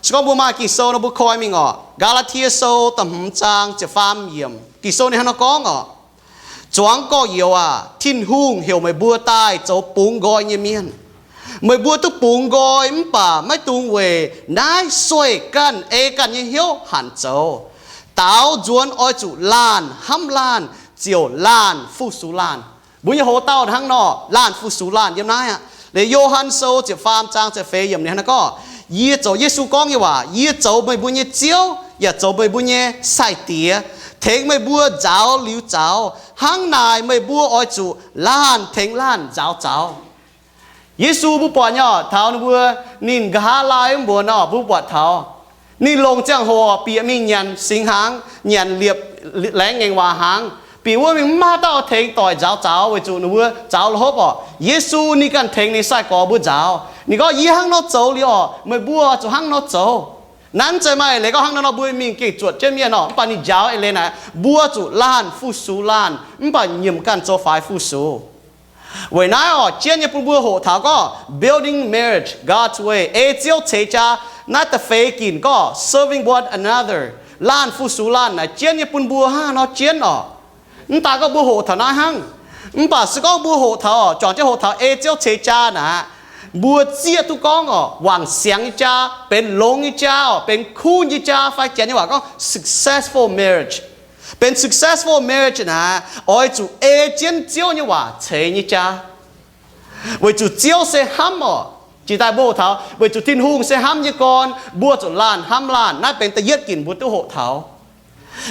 Se gorngv mbuo maaih Ging-Sou nor mbuo koi mingh orqc, Gaa^laa^tie Sou da'hmz zaang ziepc faam yiemc, Ging-Sou ninh hnangv naaiv gorngv orqc, Zuangx gorx-youz aac, Tin-Hungh heuc meih mbuo daaih zoux bungx nqoi nyei mienh. Meih mbuo duqv bungx nqoi mv baac maiv dungx weic naaiv sueih ganh ei ganh nyei hnyouv hanc zoux. Daaux nzuonx oix zuqc laanh hnamv laanh, ziouc laanh fu-sux laanh. Mbuo nyei hoc-dauh hnangv nor, laanh fu-sux laanh yiem naaiv aqv. Liuz Yo^han Sou ziepc faam zaang ziepc feix yiemc ninh hnangv naaiv gorngv, Yie zoux, Yesu gorngv nyei waac, Yie zoux meih mbuo nyei Ziouv yaac zoux meih mbuo nyei sai-diex, tengx meih mbuo nzaaux liuz zaux. Hnangv naaic meih mbuo oix zuqc laanh tengx laanh nzaaux zaux. Yesu mbuo buatc nyei orqc, taux ninh mbuo, ninh nqa'haav laai mbuo nor, mbuo buatc taux ninh longc ziangh hoc bieqc mingh nyanc singx hnaangx, nyanc liepc laengz ngaengc waac hnaangx, bieqc wuov mingh mv maaih dauh tengx doic nzaaux zaux weic zuqc ninh mbuo zaux la'hopv orqc. Yesu ninh ganh tengx ninh sai-gorx mbuo nzaaux. Ninh gorngv, Yie hnangv nor zoux liuz orqc, meih mbuo zuqc hnangv nor zoux. Naaiv mv zeiz maaih eix leiz gorngv hnangv nor nor mbuo mingh gengh zuotc jienv mienh orqc, mv baac ninh njaaux eix leiz naaic, mbuo zuqc laanh fu-sux laanh, mv baac nyiemc ganh zoux faix fu-sux. Weic naaiv orqc, jienv nyei bun mbuo hoqc taux gorngv building marriage God's way, ei Ziouv ceix jaa. Naaiv da'feix ginc gorngv serving one another, laanh fu-sux laanh naaic jienv nyei bun mbuo hnangv nor jienv orqc. Mv daaih gorngv mbuo hoqc taux naaiv hnangv, mv baac se gorngv mbuo hoqc taux orqc, juangc jienv hoqc taux ei Ziouv ceix jaa naaic, mbuo zieqv duqv gorngv orqc, wangc siangx nyei jaa, benx longx nyei jaa orqc, benx kuv nyei jaa, fai janx nyei waac gorngv successful marriage. Benx successful marriage naaic, oix zuqc ei jienv Ziouv nyei waac ceix nyei jaa. Weic zuqc Ziouv se hnamv orqc. Jiex daaih mbuo hoqc taux weic zuqc Tin-Hungh se hnamv nyei gorn, mbuo zuqc laanh hnamv laanh. Naaiv benx da'yietv ginc mbuo duqv hoqc taux.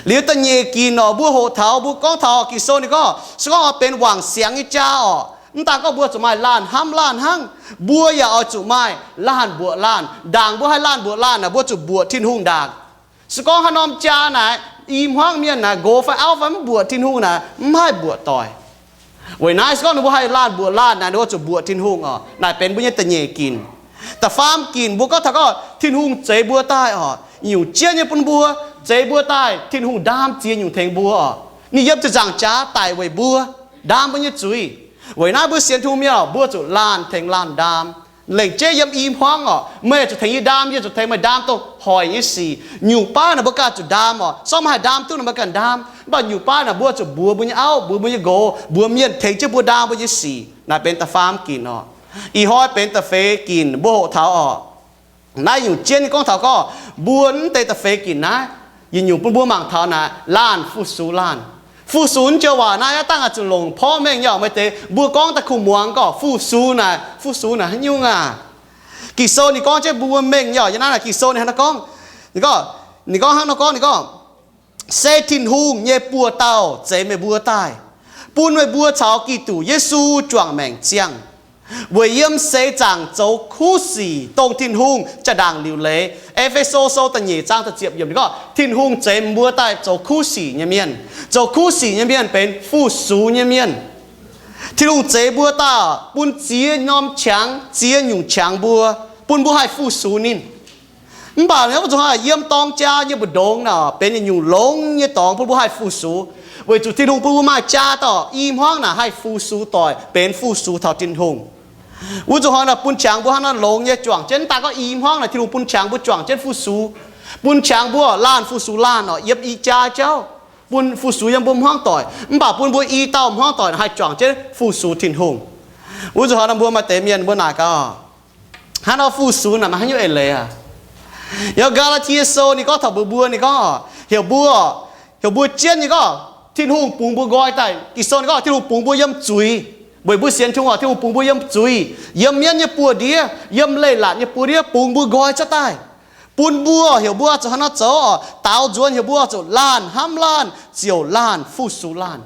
Liuz da'nyeic ginc orqc, mbuo hoqc taux, mbuo gorngv taux Ging-Sou ninh gorngv, se gorngv oix benx wangc siangx nyei jaa orqc, mv daaih gorngv mbuo zuqc maaih laanh hnamv laanh hnangv, mbuo yaac oix zuqc maaih laanh mbuoqc laanh. Ndaangc mbuo haih laanh mbuoqc laanh naaic, mbuo zuqc mbuoqc Tin-Hungh ndaangc. Se gorngv haaix norm jaa naaic, i hmuangv mienh naaic, nqox fai auv fai mv mbuoqc Tin-Hungh naaic, mv haih mbuoqc doic. Weic naaic se gorngv ninh mbuo haih laanh mbuoqc laanh naaic, ninh mbuo zuqc mbuoqc Tin-Hungh orqc. Naaic benx mbuo nyei da'nyeic ginc. Da'faam ginc mbuo gorngv taux gorngv Tin-Hungh zeix mbuo daaih orqc, nyungc jienv nyei bun mbuo, zeix mbuo daaih, Tin-Hungh ndaam ziex nyungc tengx mbuo orqc. Ninh yiem ziepc nzaangc jaax daic weic mbuo, ndaam mbuo nyei zuiz. Weic naaiv mbuo sienx Tin-Hungh mienh orqc, mbuo zuqc laanh tengx laanh ndaam. Lengc jeiv yiem i hmuangv orqc, meih zuqc tengx yie ndaam, yie zuqc tengx meih ndaam dongh hoic nyei sic. Nyungc baav naaic mbuo ganh zuqc ndaam orqc. Sorng maiv haih ndaam duqv naaic mbuo ganh ndaam. Mv baac nyungc baav naaic mbuo zuqc mbuox mbuo nyei auv, mbuox mbuo nyei nqox, mbuox mienh tengx jienv mbuo ndaam mbuo nyei sic. Naaic benx da'faam ginc orqc. Ih hnoi benx da'feix ginc mbuo hoqc taux orqc. Naaiv nyungc jienv nyei gorngv taux gorngv mbuo mv deix da'feix ginc naaiv, yietc nyungc bun mbuo mangc taux naaic laanh fu-sux laanh. Fu-sux joux waac naaiv aav dangh oix zuqc longc porv mengh nyei orqc. Maaih deix mbuo gorngv daaih kuh muangx gorngv fu-sux naaic, fu-sux naaic haaix nyungc aac? Ging-Sou ninh gorngv jienv mbuo mengh nyei orqc. Yiem naaiv naaic Ging-Sou ninh hnangv naaiv gorngv, ninh gorngv, ninh gorngv hnangv nor gorngv, ninh gorngv, Se Tin-Hungh nyei buoz-dauh zeix meih mbuo daaih, bun meih mbuo caux Giduc Yesu juangc maengc ziangh, weic yiem seix zaangc zoux kuv sic, dongh Tin-Hungh jaa-ndaangc liuc leiz. E^fe^so Sou da'nyeic zaang da'ziepc yiemc ninh gorngv Tin-Hungh zeix mbuo daaih zoux kuv sic nyei mienh. Zoux kuv sic nyei mienh benx fu-sux nyei mienh. Tin-Hungh zeix mbuo daaih bun ziex norm qangx, ziex nyungc qangx mbuo, bun mbuo haih fu-sux ninh. Mv baac wuov zuqc yiem dorng jaa nyei mbu'ndongx naaic benx yietc nyungc longx nyei dorngx bun mbuo haih fu-sux, weic zuqc Tin-Hungh bun mbuo maaih jaa dorh i hmuangv naaic haih fu-sux doic, benx fu-sux taux Tin-Hungh. Wuov zuqc hnoi naaic bun qangx mbuo hnangv naaiv longx nyei juangc jienv. Mv daaih gorngv i hmuangv naaic Tin-Hungh bun qangx mbuo juangc jienv fu-sux, bun qangx mbuo laanh fu-sux laanh orqc, yiem i jaa jauv, bun fu-sux yiem mbuo hmuangv doic. Mv baac bun mbuo i dauh hmuangv doic haih juangc jienv fu-sux Tin-Hungh. Wuov zuqc hnoi naaic mbuo maaih deix mienh mbuo naaic gaax, hnangv nor fu-sux naaic maaih haaix nyungc eix leiz aac? Yiem Gaa^laa^tie Sou ninh gorngv taux mbuox mbuo, ninh gorngv, heuc mbuo, heuc mbuo jienv nyei gorngv Tin-Hungh bungx mbuo nqoi daaih. Ging-Sou ninh gorngv Tin-Hungh bungx mbuo yiem zuiz. Weic mbuo sienx Tin-Hungh orqc, Tin-Hungh bungx mbuo yiem zuiz, yiem mienv nyei buoz-ndiev, yiem leiz-latc nyei buoz-ndiev bungx mbuo nqoi cuotv daaih, bun mbuo, heuc mbuo zuqc hnangv nor zoux orqc. Daaux nzuonx heuc mbuo zuqc laanh hnamv laanh, ziouc laanh fu-sux laanh.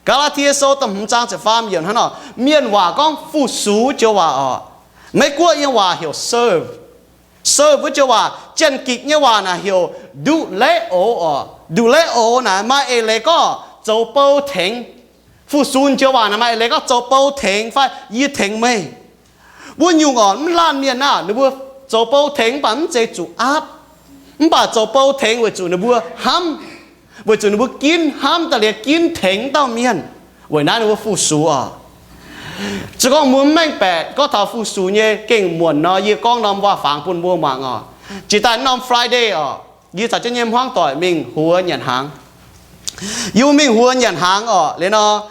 Gaa^laa^tie Sou da'hmz zaang ziepc faam yiemc hnangv nor, mienh waac gorngv fu-sux joux waac orqc, Meiv-Guoqv nyei waac heuc serve. Serve wuov joux waac, Janx-Gikc nyei waac naaic heuc doule'o orqc. Doule'o naaic maaih eix leiz gorngv zoux bou tengx. Fu-sux joux waac naaic maaih eix leiz gorngv zoux bou tengx fai yie tengx meih. Wuov nyungc orqc, mv laanh mienh naaic ninh mbuo zoux bou tengx mv baac mv zeiz zuqc aapv, mv baac zoux bou tengx weic zuqc ninh mbuo hnamv, weic zuqc ninh mbuo ginv hnamv daaih liuz ginv tengx dauh mienh. Weic naaiv ninh mbuo fu-sux orqc. Se gorngv mbuo mv mengh baeqc gorngv taux fu-sux nyei gengh muonc nor, yie gorngv norm waac-fangx bun mbuo muangx orqc. Jiex daaih norm Friday orqc, yie caux jienv nyei hmuangv doic mingh huox nyanc hnaangx. Yie mbuo mingh huox nyanc hnaangx orqc, liuz nor,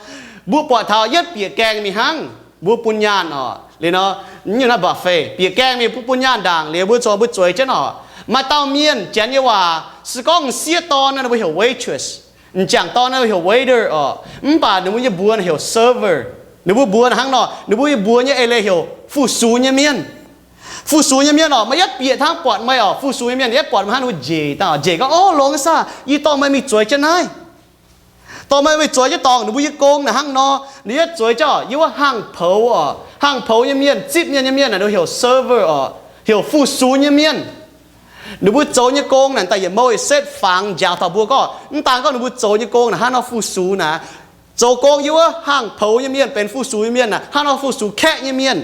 mbuo buatc taux yietv bieqc gaengh mingh hnangv, mbuo bun nyaanh orqc, liuz nor, nyungc naaiv buffet bieqc gaengh mingh, mbuo bun nyaanh ndaangc, liuz mbuo corc mbuo zueiz jienv orqc. Maaih dauh mienh, Janx nyei waac se gorngv m'sieqv dorn naaiv ninh mbuo heuc waitress, m'jangc dorn naaiv heuc waiter orqc, mv baac ninh mbuo nyei mbuox heuc server. Ninh mbuo mbuox hnangv nor, ninh mbuo nyei mbuox nyei eix leiz heuc fu-sux nyei mienh. Fu-sux nyei mienh orqc, maaih yietv bieqc hnangv buatc meih orqc, fu-sux nyei mienh yietv buatc meih hnangv ninh mbuo njiec daaih, njiec gorngv, Ov, longx saah, yie dorh meih mingh zueiz jienv naaiv. Dorh meih mingh zueiz jienv dorngc ninh mbuo nyei gong naaic hnangv nor, ninh yietv zueiz jienv orqc, yiem wuov hangx-poux orqc, hangx-poux nyei mienh, zipv mienh nyei mienh naaic ninh heuc server orqc, heuc fu-sux nyei mienh. Ninh mbuo zoux nyei gong naaic daaih yietc mouh yietc setv fangx njaaux taux mbuo gorngv, mv daan gorngv ninh mbuo zoux nyei gong naaic hnangv nor fu-sux naaic, zoux gong yiem wuov hangx-poux nyei mienh benx fu-sux nyei mienh naaic hnangv nor fu-sux kaeqv nyei mienh.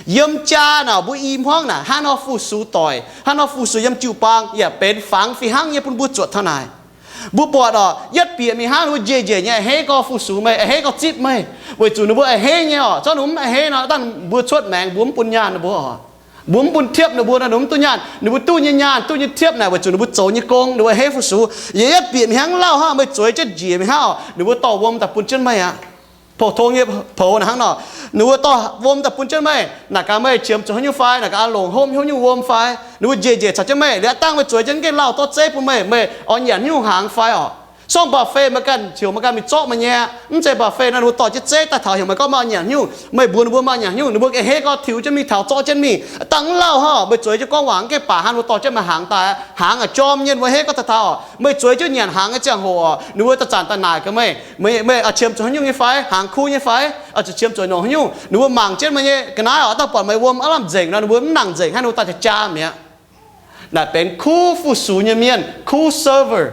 Yiem jaa naaic mbuo i hmuangv naaic hnangv nor fu-sux doic, hnangv nor fu-sux yiem jiu-baang yaac benx fangx fih hnangv nyei bun mbuo zuotc taux naaic. Mbuo buatc orqc, yietv bieqc mingh hnangv ninh mbuo njiec njiec nyei a'hneiv gorngv fu-sux meih, a'hneiv gorngv zipv meih, weic zuqc ninh mbuo a'hneiv nyei orqc. Zorqv ninh mbuo mv a'hneiv nor, dangh mbuo cuotv maengx mbuo mv bun nyaanh ninh mbuo orqc, mbuo mv bun tiepv ninh mbuo nor, ninh mbuo mv duqv nyaanh. Ninh mbuo duqv nyei nyaanh, duqv nyei tiepv naaic weic zuqc ninh mbuo zoux nyei gong, ninh mbuo a'hneiv fu-sux. Yie yietv bieqc mingh hnangv lauh hnangv, meih zueiz jienv njiec mingh hnangv orqc, ninh mbuo dorh wuom daaih bun jienv meih aqv. Pou-tong nyei poux naaic hnangv nor, ninh mbuo dorh wuom daaih bun jienv meih, naaic gaax meih qiemx zuqc haaix nyungc fai, naaic gaax longc hopv haaix nyungc wuom fai. Ninh mbuo njiec njiec caux jienv meih, liuz aqv dangh meih zueiz jienv gengh lauh dorh zeiv bun meih, meih oix nyanc haaix nyungc hnaangx fai orqc. Sorng buffet meih ganh heuc meih ganh mingh zorqv meih nyei, mv zeiz buffet nor ninh mbuo dorh jienv zeiv daaih taux heuc meih gorngv meih oix nyanc haaix nyungc, meih mbuox ninh mbuo meih oix nyanc haaix nyungc, ninh mbuo a'hneiv gorngv tiux jienv mingh taux zorqv jienv mingh. Dangh mv lauh hnangv, meih zueiz jienv gorngv waac mv gaengh baac hnangv ninh mbuo dorh jienv meih hnaangx daaih, hnaangx a'jormv nyei, ninh mbuo a'hneiv gorngv taux taux, meih zueiz jienv nyanc hnaangx nyei ziangh hoc orqc, ninh mbuo daaih zanc daaih naaic gaax meih, meih, meih oix qiemx zuqc haaix nyungc nyei fai, hnaangx kuv nyei fai, oix zuqc qiemx zuqc nongc haaix nyungc, ninh mbuo mangc jienv meih nyei ga'naaiv orqc, dangh buatc meih wuom aav lamh nzengc nor, ninh mbuo mv nangc nzengc hnangv, ninh mbuo daaih jaa jaa mi'aqv. Naaic benx kuv fu-sux nyei mienh, kuv server.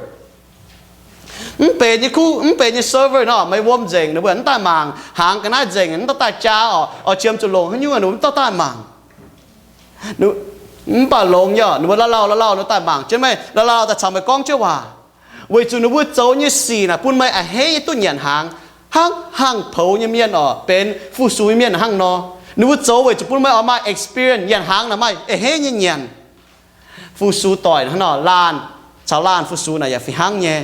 Mv benx nyei kuv, mv benx nyei server nor, meih wuom nzengc, ninh mbuo mv daaih mangc, hnaangx ga'naaiv nzengc, mv daaih jaa orqc, oix qiemx zuqc longc haaix nyungc, ninh mbuo mv daaih mangc. Mv baac longx nyei orqc, ninh mbuo lauh lauh lauh lauh ninh daaih mangc jienv meih, lauh lauh daaih caux meih gorngv jienv waac. Weic zuqc ninh mbuo zoux nyei sic naaic bun meih a'hneiv nyei duqv nyanc hnaangx, hnangv hangx poux nyei mienh orqc, benx fu-sux nyei mienh hnangv nor. Ninh mbuo zoux weic zuqc bun meih oix maaih experience, nyanc hnaangx naaic maaih a'hneiv nyei nyanc. Fu-sux doic hnangv nor, laanh caux laanh fu-sux naaic yaac fih hnangv nyei.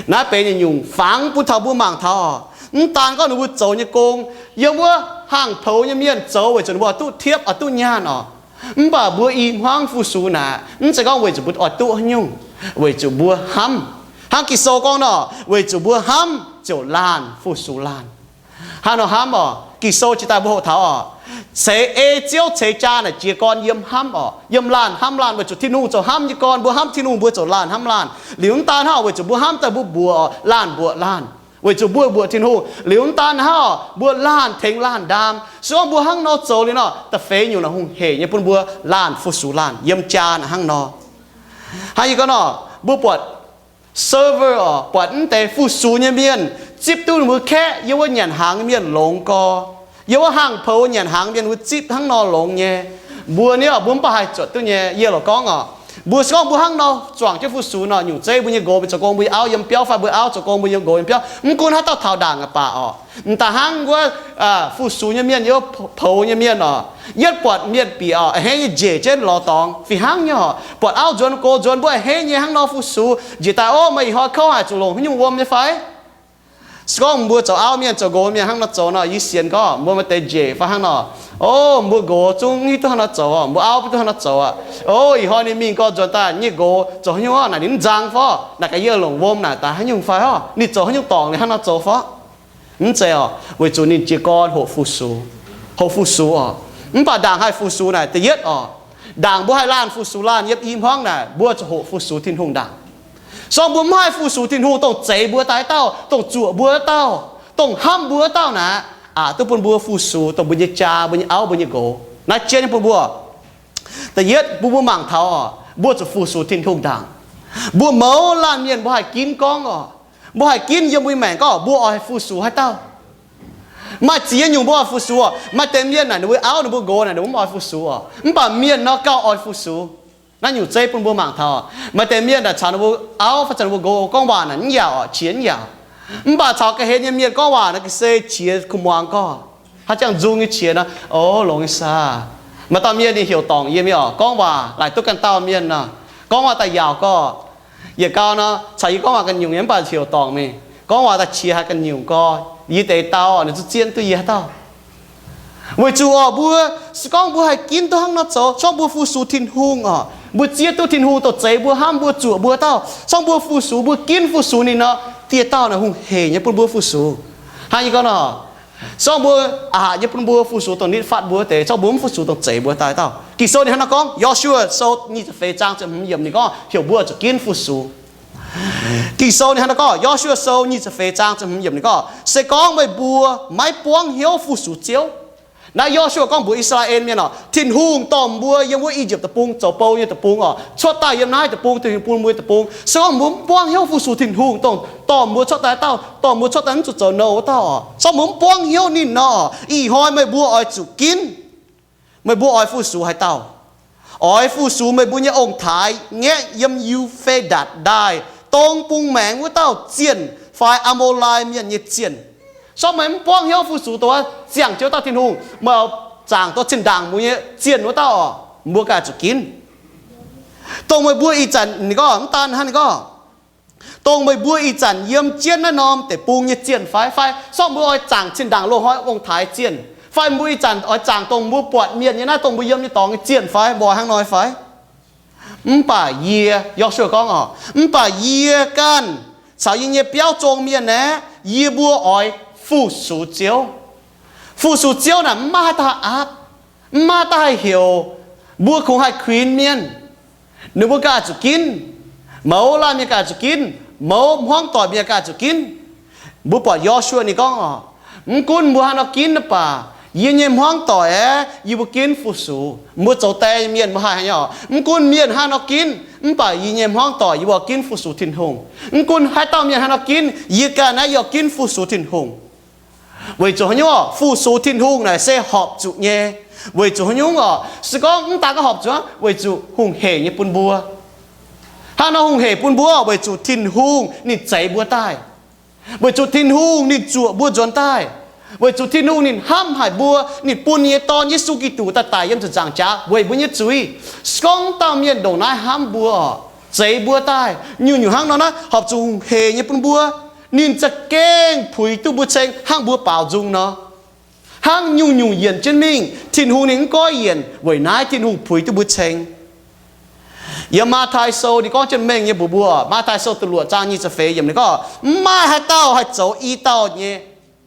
Naaiv benx yietc nyungc fangx bun taux mbuo mangc taux orqc, mv daan gorngv ninh mbuo zoux nyei gong, yiem wuov hangx poux nyei mienh zoux weic zuqc ninh mbuo oix duqv tiepv, oix duqv nyaanh orqc. Mv baac mbuo i hmuangv fu-sux naaic, mv zeiz gorngv weic zuqc mbuo oix duqv haaix nyungc, weic zuqc mbuo hnamv. Hnangv Ging-Sou gorngv nor, weic zuqc mbuo hnamv ziouc laanh fu-sux laanh. Hnangv nor hnamv orqc, Ging-Sou jiex daaih mbuo hoqc taux orqc, ceix ei Ziouv ceix jaa naaic jiez gorn yiem hnamv orqc, yiem laanh hnamv laanh, weic zuqc Tin-Hungh zoux hnamv nyei gorn. Mbuo hnamv Tin-Hungh mbuo ziouc laanh hnamv laanh. Liuz mv daan hnangv, weic zuqc mbuo hnamv daaih mbuo mbuoqc orqc, laanh mbuoqc laanh, weic zuqc mbuo mbuoqc Tin-Hungh. Liuz mv daan hnangv orqc, mbuo laanh tengx laanh ndaam. Se gorngv mbuo hnangv nor zoux liuz nor, da'feix nyungc naaic hungh heic nyei bun mbuo laanh fu-sux laanh yiem jaa naaic hnangv nor. Hnangv yie gorngv nor, mbuo buatc server orqc, buatc mv deix fu-sux nyei mienh zipv duqv ninh mbuo kaeqv yiem wuov nyanc hnaangx nyei mienh longx gorx. Yiem wuov hangx poux nyanc hnaangx mienh mbuo zipv hnangv nor longx nyei. Mbuo ni orqc, mbuo mv baac haih zuotc duqv nyei. Yie loc gorngv orqc, mbuo se gorngv mbuo hnangv nor zuangx jienv fu-sux nor, nyungc zeiv mbuo nyei nqox mingh zoux gong mbuo nyei auv yiem biauv fai mbuo auv zoux gong mbuo nyei nqox yiem biauv, mv gunv haaix dauh taux ndaangc aqv baac orqc, m'daaih hnangv wuov fu-sux nyei mienh, yiem poux nyei mienh orqc, yietv buatc mienh bieqc orqc, a'hneiv nyei njiec jienv lorz dorngx fih hnangv nyei orqc. Buatc auv nzuonx gox nzuonx mbuo a'hneiv nyei hnangv nor fu-sux. Njiec daaih, Ov, meih ih hnoi kouv haic, zuqc longc haaix nyungc wuom nyei fai? Se gorngv mbuo zoux auv mienh zoux nqox mienh hnangv nor zoux nor, yie sienx gorngv mbuo maaih deix njiec fai hnangv nor, Ov, mbuo nqox zungv hiuv duqv hnangv nor zoux, mbuo auv hiuv duqv hnangv nor zoux aqv. Ov, ih hnoi ninh mingh gorx nzuonx daaih, nyei nqox zoux haaix nyungc orqc? Naaic ninh mv nzang fai? Naaic gaax yie longc wuom naaic daaih haaix nyungc fai orqc? Ninh zoux haaix nyungc dorngc ninh hnangv nor zoux fai? Mv zeiz orqc, weic zuqc ninh jiez gorn hoqc fu-sux, hoqc fu-sux orqc. Mv baac ndaangc haih fu-sux naaic da'yietv orqc, ndaangc mbuo haih laanh fu-sux laanh yiem i hmuangv naaic, mbuo zuqc hoqc fu-sux Tin-Hungh ndaangc. Se gorngv mbuo mv haih fu-sux Tin-Hungh, dongh zeix mbuo daaih dauh, dongh zuoqc mbuo dauh, dongh hnamv mbuo dauh naaic, aqc duqv bun mbuo fu-sux dongh mbuo nyei jaa, mbuo nyei auv, mbuo nyei nqox. Naaiv jienv nyei bun mbuo, da'yietv bun mbuo mangc taux orqc, mbuo zuqc fu-sux Tin-Hungh ndaangc. Mbuo mouz laanh mienh mbuo haih ginv gorngv orqc, mbuo haih ginv yiem mbuo nyei maengc gorngv mbuo oix fu-sux haaix dauh. Maaih ziex nyungc mbuo oix fu-sux orqc. Maaih deix mienh naaic ninh mbuo auv ninh mbuo nqox naaic ninh mbuo mv oix fu-sux orqc, mv baac mienh nor gauh oix fu-sux. Naaiv nyungc zeiv bun mbuo mangc taux orqc, maaih deix mienh naaic caux ninh mbuo auv fai caux ninh mbuo nqox gorngv waac naaic mv yaauc orqc, qiex mv yaauc. Mv baac caux ga'hlen nyei mienh gorngv waac naaic ga'sie qiex kuh muangx gorngv, haaix ziangh nzung nyei qiex nor, Ov, longx nyei saah. Maaih dauh mienh ninh heuc dorngc yie mingh oc, gorngv waac laaic duqv ganh dauh mienh nor, gorngv waac daaih yaauc gorx. Yietc gau nor caux yie gorngv waac ganh nyungc nyei, mv baac heuc dorngc mingh gorngv waac daaih qiex haic ganh nyungc gorx. Yie deix dau ninh zuqc zien duqv yie haaix dauh. Weic zuqc oc, mbuo se gorngv mbuo haih ginv duqv hnangv nor zoux, se gorngv mbuo fu-sux Tin-Hungh oc, mbuo zieqv duqv Tin-Hungh dongh zeix mbuo, hnamv mbuo, zuoqc mbuo dauh, se gorngv mbuo fu-sux, mbuo ginv fu-sux ninh nor, dieh dauh naaic hungh heic nyei bun mbuo fu-sux. Hnangv yie gorngv nor, se gorngv mbuo aqc nyei bun mbuo fu-sux dongh nitv fatv mbuo deix, se gorngv mbuo mv fu-sux dongh zeix mbuo daaih dauh. Ging-Sou ninh hnangv naaiv gorngv, Yo^su^waa Sou nyic ziepc feix zaang ziepc hmz yiemc ninh gorngv heuc mbuo zuqc ginv fu-sux. Ging-Sou ninh hnangv naaiv gorngv, Yo^su^waa Sou nyic ziepc feix zaang ziepc hmz yiemc ninh gorngv, se gorngv meih mbuo maiv buangv hnyouv fu-sux Ziouv. Naaiv Yo^su^waa gorngv mbuox I^saa^laa^en Mienh oc, Tin-Hungh dorh mbuo yiem wuov I^yipv Deic-Bung zoux bou nyei deic-bung oc, cuotv daaih yiem naaiv deic-bung, Tin-Hungh bun mbuo nyei deic-bung. Se gorngv mbuo mv buangv hnyouv fu-sux Tin-Hungh dongh dorh mbuo cuotv daaih dauh, dorh mbuo cuotv daaih mv zuqc zoux nouh wuov dauh oc, se gorngv mbuo mv buangv hnyouv ninh nor, ih hnoi meih mbuo oix zuqc ginv. Meih mbuo oix fu-sux haaix dauh? Oix fu-sux meih mbuo nyei ong-taaix ngaeqv yiem Yu^fe^ndatc Ndaaih dong bung maengx wuov dauh zienh fai Aa^mo^lai Mienh nyei zienh. Se gorngv meih mv buangv hnyouv fu-sux dongh wuov ziangh jienv dauh Tin-Hungh, meih oix zaangc dongh zinh ndaangc mbuo nyei zienh wuov dauh oc, mbuo ganh zuqc ginv. Dongh meih mbuo ih zanc, ninh gorngv mv daan hnangv, ninh gorngv, dongh meih mbuo ih zanc yiem jienv naaiv norm deic-bung nyei zienh fai, fai se gorngv mbuo oix zaangc zinh ndaangc loz-hnoi ong-taaix zienh, fai mbuo ih zanc oix zaangc dongh mbuo buatc mienh nyei naaiv, dongh mbuo yiem nyei dorngx nyei zienh fai, mbuo oix hnangv nor fai? Mv baac yie, Yo^su^waa gorngv oc, mv baac yie ganh caux yie nyei biauv zong mienh aeqv, yie mbuo oix fu-sux Ziouv. Fu-sux Ziouv naaic mv maaih haaix dauh haih aapv, mv maaih haaix dauh haih heuc. Mbuo kungx haih kuinx mienh, ninh mbuo ganh zuqc ginv. Mouz laanh mienh ganh zuqc ginv, mouz hmuangv doic mienh ganh zuqc ginv. Mbuo buatc Yo^su^waa ninh gorngv oc, mv gunv mbuo haaix nor ginv mv baac, yie nyei hmuangv doic aeqv, yie mbuo ginv fu-sux. Mbuo zoux die mienh mbuo haih hnangv nor, mv gunv mienh haaix nor ginv mv baac yie nyei hmuangv doic yie mbuo ginv fu-sux Tin-Hungh. Mv gunv haaix dauh mienh haaix nor ginv, yie ganh naaiv yie oix ginv fu-sux Tin-Hungh. Weic zuqc haaix nyungc oc? Fu-sux Tin-Hungh naaic se horpc zuqc nyei. Weic zuqc haaix nyungc oc? Se gorngv mv daan gorngv horpc zuqc, weic zuqc hungh heic nyei bun mbuo. Hnangv nor hungh heic bun mbuo weic zuqc Tin-Hungh ninh zeix mbuo daaih, weic zuqc Tin-Hungh ninh zuoqc mbuo nzuonx daaih, weic zuqc Tin-Hungh ninh hnamv haic mbuo, ninh bun ninh nyei Dorn, Yesu Giduc, daaih daic yiem ziepc nzaangc jaax weic mbuo nyei zuiz. Se gorngv dauh mienh ndongc naaiv hnamv mbuo oc, zeix mbuo daaih, nyungc-nyungc hnangv nor naaiv horpc zuqc hungh heic nyei bun mbuo. Ninh za'gengh puix duqv mbuo ceng hnangv mbuo baaux nzung nor. Hnangv nyungc-nyungc yienc jienv mingh, Tin-Hungh ninh mv goiv yienc. Weic naaiv Tin-Hungh puix duqv mbuo ceng. Yiem Matv^tai Sou ninh gorngv jienv mengh nyei mbuox mbuo, Matv^tai Sou da'luoqc zaang nyic ziepc feix yiemc ninh gorngv, mv maaih haaix dauh haih zoux i dauh nyei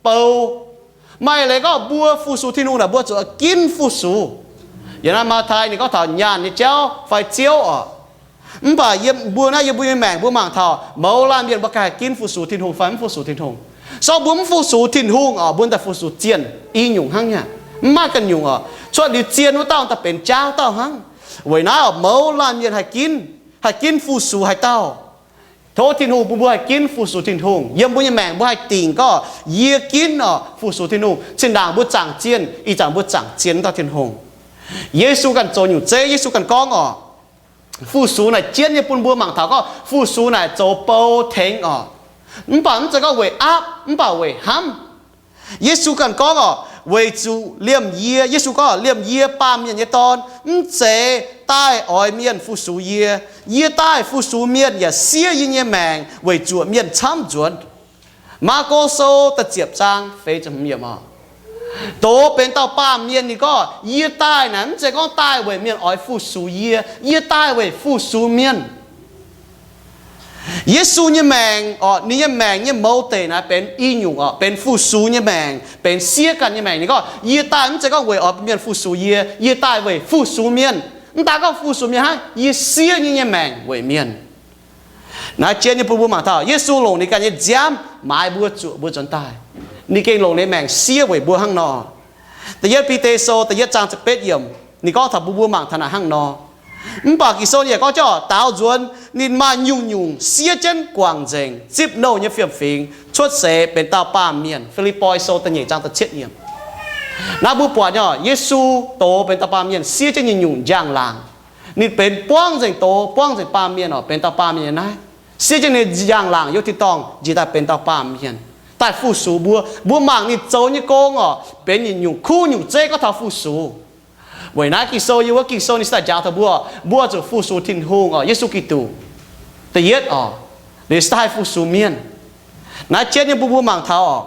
bou. Maaih leiz gorngv mbuo fu-sux Tin-Hungh naaic mbuo zuqc ginv fu-sux. Yiem naaiv Matv^tai ninh gorngv taux nyaanh nyei jauv fai Ziouv oc. Mv baac yiem mbuo naaiv, yiem mbuo nyei maengc mbuo mangc taux mouz laanh mienh mbuo ganh haih ginv fu-sux Tin-Hungh fai mv fu-sux Tin-Hungh. Se gorngv mbuo mv fu-sux Tin-Hungh oc, mbuo daaih fu-sux zienh i nyungc hnangv nyei. Mv maaih ganh nyungc oc. Cuotv liuz zienh wuov dauh daaih benx jaauv dauh hnangv. Weic naaiv oc, mouz laanh mienh haih ginv, haih ginv fu-sux haaix dauh. Tov Tin-Hungh bun mbuo haih ginv fu-sux Tin-Hungh. Yiem mbuo nyei maengc mbuo haih dingc gorngv, yie ginv oc fu-sux Tin-Hungh. Zinh ndaangc mbuo zaangc zienh, ih zanc mbuo zaangc zienh dauh Tin-Hungh. Yesu ganh zoux nyungc zeiv, Yesu ganh gorngv oc, fu-sux naaic jienv nyei bun mbuo mangc taux gorngv fu-sux naaic zoux bou tengx oc. Mv baac mv zeiz gorngv weic aapv, mv baac weic hnamv. Yesu ganh gorngv oc, weic zuqc liemh yie, Yesu gorngv, liemh yie, Baamh Mienh nyei Dorn, mv zeiz daaih oix mienh fu-sux yie. Yie daaih fu-sux mienh yaac siev yie nyei maengc weic zuoqc mienh camv nzuonx. Maako Sou da'ziepc zaang feix ziepc hmz yiemc oc. Doz benx dauh baamh mienh ninh gorngv, yie daaih naaic mv zeiz gorngv daaih weic mienh oix fu-sux yie. Yie daaih weic fu-sux mienh. Yesu nyei maengc oc, ninh nyei maengc nyei mouz deic naaic benx i nyungc oc, benx fu-sux nyei maengc, benx siev ganh nyei maengc. Ninh gorngv, yie daaih mv zeiz gorngv weic oix mienh fu-sux yie. Yie daaih weic fu-sux mienh. Mv daan gorngv fu-sux mienh hnangv, yie siev nyei nyei maengc weic mienh. Naaiv jienv nyei bun mbuo mangc taux Yesu longc ninh ganh nyei nziaamv maaiz mbuo, zuoqc mbuo nzuonx daaih. Ninh gengh longc ninh maengc siev weic mbuo hnangv nor. Da'yietv Bide Sou da'yietv zaang ziepc betv yiemc ninh gorngv taux mbuo, mbuo mangc taux naaic hnangv nor. Mv baac Ging-Sou yaac gorngv jienv, daaux nzuonx ninh maaih nyungc-nyungc siev jienv guangc nzengc, zipv nouh nyei fiem-fingx, cuotv seix benx dauh baamh mienh. Fi^lipv^poi Sou da'nyeic zaang da'cietv yiemc. Naaiv mbuo buatc nyei, Yesu doz benx dauh baamh mienh siev jienv nyungc-nyungc njang-laangc. Ninh benx buangv nzengc doz, buangv nzengc baamh mienh oc, benx dauh baamh mienh naaiv, siev jienv ninh njang-laangc yiem tin-dorngh njiec daaih benx dauh baamh mienh, daaih fu-sux mbuo. Mbuo mangc ninh zoux nyei gong oc, benx nyungc-nyungc kuv nyungc zeiv gorngv taux fu-sux. Weic naaiv Ging-Sou, yiem wuov Ging-Sou ninh se daaih njaaux taux mbuo, mbuo zuqc fu-sux Tin-Hungh oc, Yesu Giduc. Da'yietv oc, ninh se daaih fu-sux mienh. Naaiv jienv nyei bun mbuo mangc taux oc,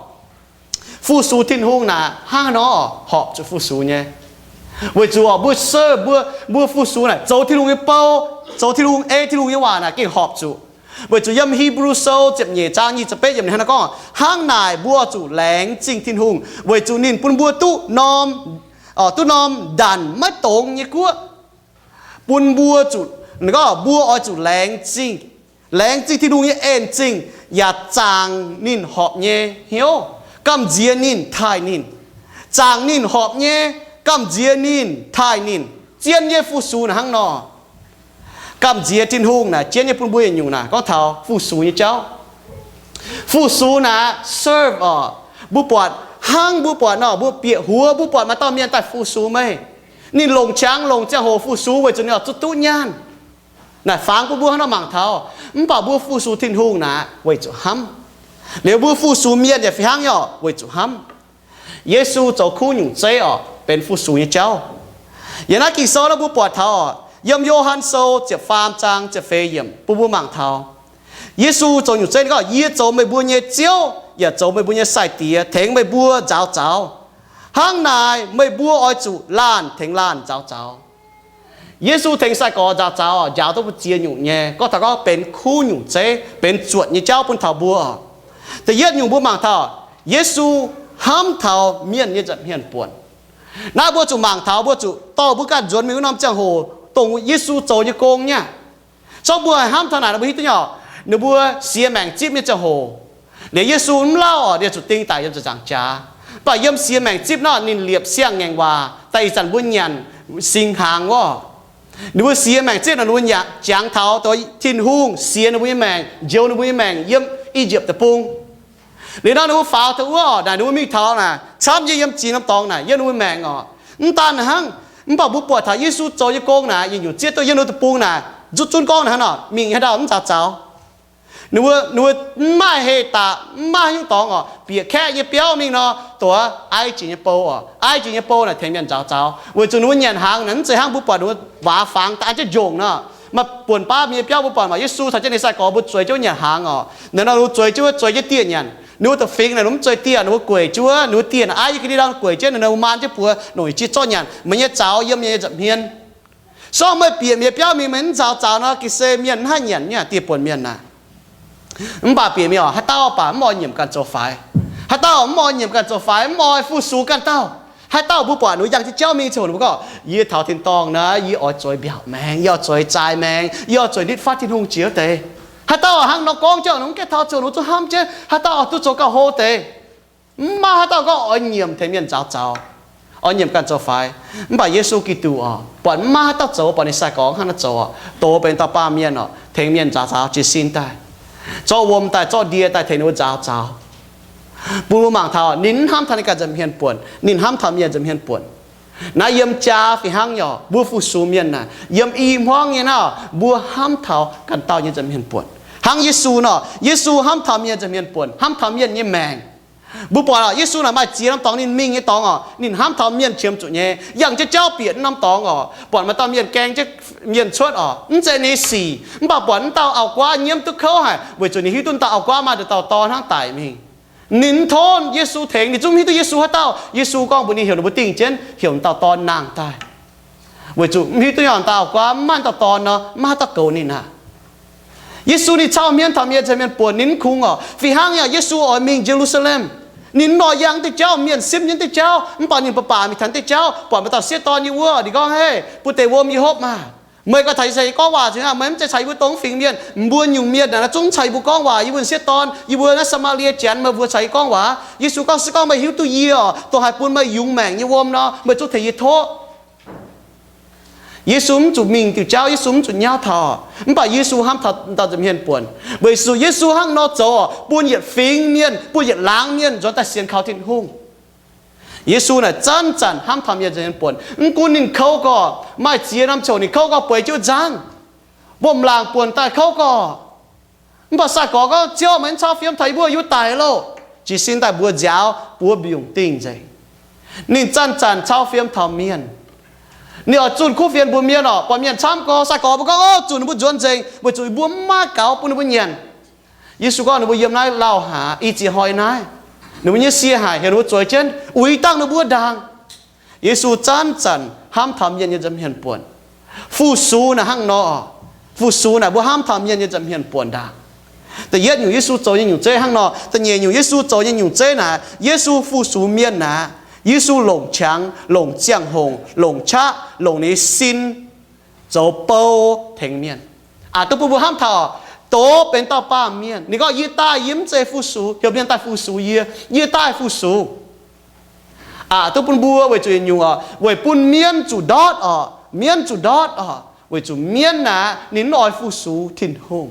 fu-sux Tin-Hungh naaic hnangv nor horpc zuqc fu-sux nyei. Weic zuqc oc, mbuo se, mbuo, mbuo fu-sux naaic zoux Tin-Hungh nyei bou, zoux Tin-Hungh, ei Tin-Hungh nyei waac naaic gengh horpc zuqc. Weic zuqc yiem Hipv^lu Sou ziepc nyeic zaang nyic ziepc betv yiemc ninh hnangv naaiv gorngv, hnangv naaic mbuo zuqc laengz zingh Tin-Hungh weic zuqc ninh bun mbuo duqv norm, duqv norm ndanc maiv dongz nyei guoqv. Bun mbuo zuqc, gorngv mbuo oix zuqc laengz zingh, laengz zingh Tin-Hungh nyei en-zingh, yaac zaangc ninh horpc nyei hnyouv, gamh nziex ninh, taaih ninh. Zaangc ninh horpc nyei, gamh nziex ninh, taaih ninh. Zien nyei fu-sux naaic hnangv nor. Gamh nziex Tin-Hungh naaic jienv nyei bun mbuo yietc nyungc naaic gorngv taux fu-sux nyei jauv. Fu-sux naaic serve oc, mbuo buatc hnangv mbuo buatc nor, mbuo bieqc huox mbuo buatc maaih dauh mienh daaih fu-sux meih, ninh longc qangx longc ziangh hoc fu-sux weic zuqc ninh oix zuqc duqv nyaanh. Naaic fangx bun mbuo hnangv nor mangc taux. Mv baac mbuo fu-sux Tin-Hungh naaic weic zuqc hnamv. Liuz mbuo fu-sux mienh yaac fih hnangv nyei oc, weic zuqc hnamv. Yesu zoux kuv nyungc zeiv oc, benx fu-sux nyei jauv. Yiem naaiv Ging-Sou naaiv mbuo buatc taux oc, yiem Yo^han Sou ziepc faam zaang ziepc feix yiemc bun mbuo mangc taux, Yesu zoux nyungc zeiv ninh gorngv, Yie zoux meih mbuo nyei Ziouv yaac zoux meih mbuo nyei Sai-Diex, tengx meih mbuo nzaaux zaux. Hnangv naaic meih mbuo oix zuqc laanh tengx laanh nzaaux zaux. Yesu tengx sai-gorx nzaaux zaux njaaux duqv mbu'ziex nyungc nyei, gorngv taux gorngv benx kuv nyungc zeiv, benx zuotc nyei jauv bun taux mbuo. Da'yietv nyungc mbuo mangc taux, Yesu hnamv taux mienh nyei nza'hmien buonc. Naaiv mbuo zuqc mangc taux, mbuo zuqc dorh mbuo ganh nzuonx mingh wuov norm ziangh hoc dongh Yesu zoux nyei gong nyei aqv. Zorqv mbuo haih hnamv taux naaic, ninh mbuo hiuv duqv nyei oc, ninh mbuo siex maengc zipv nyei ziangh hoc, liuz Yesu mv lauh oc, ninh zuqc ding daic yiem ziepc nzaangc jaax. Mv baac yiem siex maengc zipv nor ninh liepc siang-ngaengc waac daaih ih zanc mbuo nyanc singx hnaangx wuov. Ninh mbuo siex maengc zipv nor ninh mbuo jangx taux Tin-Hungh siex ninh mbuo nyei maengc, njoux ninh mbuo nyei maengc yiem I^yipv Deic-Bung. Liuz nor ninh mbuo faaux taux wuov naaic, ninh mbuo mingh taux naaic camv nyei yiem ziex norm dorngx naaic yiem ninh mbuo maengc oc. Mv daan hnangv, mv baac mbuo buatc taux Yesu zoux nyei gong naaic yietc nyungc zieqv duqv yiem ninh mbuo deic-bung naaic, zuqc zunv gorngv naaic hnangv nor, mingh haaix dauh mv nzaaux zaux. Ninh mbuo, ninh mbuo mv maaih heh daaih, mv maaih haaix nyungc dorngx oc, bieqc kaeqv nyei biauv mingh nor, dongh Ai Jipv nyei bou oc. Ai Jipv nyei bou naaic tengx mienh nzaaux zaux weic zuqc ninh mbuo nyanc hnaangx naaic mv zeiz hnangv mbuo buatc ninh mbuo waac fangx daaih an jienv njongc nor. Maaih buonc baav mienh biauv mbuo buatc maac Yesu caux jienv ninh sai-gorx mbuo zueiz jienv nyanc hnaangx oc. Ninh nor ninh mbuo zueiz jienv, zueiz jienv dieh nyanc. Ninh mbuo da'fingx naaic ninh mv zueiz dieh, ninh mbuo gueic jienv wuov, ninh mbuo dieh naaic aiv jienv ga'ndiev ndorn gueic jienv, ninh mbuo maan jienv buoz noic jienv zorqv nyanc, meih nyei zaux yiem yie nyei nza'hmien. Sorng meih bieqc mienh biauv mingh meih mv nzaaux zaux nor, ga'sie mienh mv haih nyanc nyei dieh buonc mienh naaic. Mv baac bieqc mingh oc, haaix dauh baac mv oix nyiemc ganh zoux faix. Haaix dauh mv oix nyiemc ganh zoux faix, mv oix fu-sux ganh dauh. Haaix dauh mbuo buatc ninh mbuo yangh jienv jauv mingh ziouc ninh mbuo gorngv, yie taux tin-dorngh naaic, yie oix zueiz mbiaauc maengx, yie oix zueiz zaai maengx, yie oix zueiz nitv fatv Tin-Hungh jiex wuov deix. Haaix dauh hnangv nor gorngv jienv, ninh mbuo gaengh taux ziouc ninh mbuo zuqc hnamv jienv, haaix dauh oix duqv zoux gauh hlo deix. Mv maaih haaix dauh gorngv oix nyiemc tengx mienh nzaaux zaux, oix nyiemc ganh zoux faix. Mv baac Yesu Giduc oc, buatc mv maaih haaix dauh zoux, buatc ninh sai-gorx hnangv naaiv zoux oc, dox benx dauh baamh mienh oc, tengx mienh nzaaux zaux jiez sin daaih, zorqv wuom daaih, zorqv ndie daaih tengx ninh mbuo nzaaux zaux. Bun mbuo mangc taux ninh mv hnamv taux ninh ganh nza'hmien buonc, ninh hnamv taux mienh nza'hmien buonc. Naaiv yiem jaa fih hnangv nyei oc, mbuo fu-sux mienh naaic, yiem i hmuangv nyei naaiv, mbuo hnamv taux ganh dauh nyei nza'hmien buonc. Hnangv Yesu nor, Yesu hnamv taux mienh nza'hmien buonc, hnamv taux mienh nyei maengc. Mbuo buatc oc, Yesu naaic maaih ziex norm dorngx ninh mingh nyei dorngx oc, ninh hnamv taux mienh qiemx zuqc nyei, yangh jienv jauv bieqc norm dorngx oc, buatc maaih dauh mienh gaeng jienv mienh cuotv oc, mv zeiz ninh sic, mv baac buatc m'dauh auv-guaav nyiemv duqv kouv haic, weic zuqc ninh hiuv duqv m'dauh auv-guaav maaih dauh dorn hnangv daic mingh. Ninh tonv Yesu tengx, ninh zungv mv hiuv duqv Yesu haaix dauh. Yesu gorngv mbuox ninh heuc ninh mbuo dingh jienv heuc m'dauh dorn nangh daaih, weic zuqc mv hiuv duqv nyei m'dauh auv-guaav mv maaih dauh dorn nor, mv maaih haaix dauh goux ninh aqv. Yesu ninh cau hmien taux mienh nza'hmien buonc, ninh mv kungx oc. Fih hnangv nyei, Yesu oix mingh Ye^lu^saa^lem, ninh mv oix yangh deix jauv, mienh simv nyei deix jauv, mv baac ninh baac baac mingh taux deix jauv, buatc maaih dauh sieqv dorn yiem wuov, ninh gorngv, Hei, bun deix wuom yie hopv maah! Meih ganh caux yie caux yie gorngv waac, meih mv zeiz caux yie mbuo dongh fingx mienh. Mbuo nyungc mienh naaic zungv mv caux yie mbuo gorngv waac. Yie mbuo sieqv dorn, yie mbuo naaiv Saa^maa^lie Janx, meih mbuo caux yie gorngv waac. Yesu gorngv, Se gorngv meih hiuv duqv yie oc, dongh haih bun meih yungz maengc nyei wuom nor, meih zungv tengx yie tov. Yesu mv zuqc mingh diuh jauv, Yesu mv zuqc nyauv taux, mv baac Yesu hnamv taux dauh nza'hmien buonc. Weic zuqc Yesu hnangv nor zoux oc, bun yietc fingx mienh, bun yietc laangz mienh nzuonx daaih sienx kaux Tin-Hungh. Yesu naaic zanc-zanc hnamv taux mienh nza'hmien buonc. Mv gunv ninh kouv gorx, maaih ziex norm ziouc ninh kouv gorx bueix jienv wuov nzangv, wuom-laangc buonc daaih kouv gorx. Mv baac sai-gorx gorngv, Ziouv, meih mv cau fiem taux yie mbuo, yie mbuo daic loh! Jiez sin daaih mbuox nziaaux buov mbiungc dingh nzengc. Ninh zanc-zanc cau fiem taux mienh. Ninh oix zunh kuv fienx mbuox mienh orqc, buatc mienh camv gorx, sai-gorx mbuo gorngv, Ov, zunh ninh mbuo nzuonx nzengc, weic zuqc mbuo mv maaih gaux bun ninh mbuo nyanc. Yesu gorngv, Ninh mbuo yiem naaiv lauh haaix, i ziex hnoi naaiv. Ninh mbuo nyei sie haic, heuc ninh mbuo zueiz jienv uix dangh ninh mbuo ndaangc. Yesu zanc-zanc hnamv taux mienh nyei nza'hmien buonc. Fu-sux naaic hnangv nor. Fu-sux naaic mbuo hnamv taux mienh nyei nza'hmien buonc ndaangc. Da'yietv nyungc Yesu zoux nyei nyungc zeiv hnangv nor. Da'nyeic nyungc Yesu zoux nyei nyungc zeiv naaic, Yesu fu-sux mienh naaic, Yesu longc qangx, longc ziangh hoc, longc qaqv, longc ninh nyei sin zoux bou tengx mienh. Aqc duqv bun mbuo hnamv taux doz benx dauh baamh mienh. Ninh gorngv, Yie daaih yie mv zeiz fu-sux, heuc mienh daaih fu-sux yie. Yie daaih fu-sux. Aqc duqv bun mbuo weic zuqc yietc nyungc orqc, weic bun mienh zuqc ndortv orqc, mienh zuqc ndortv orqc, weic zuqc mienh naaic ninh mv oix fu-sux Tin-Hungh.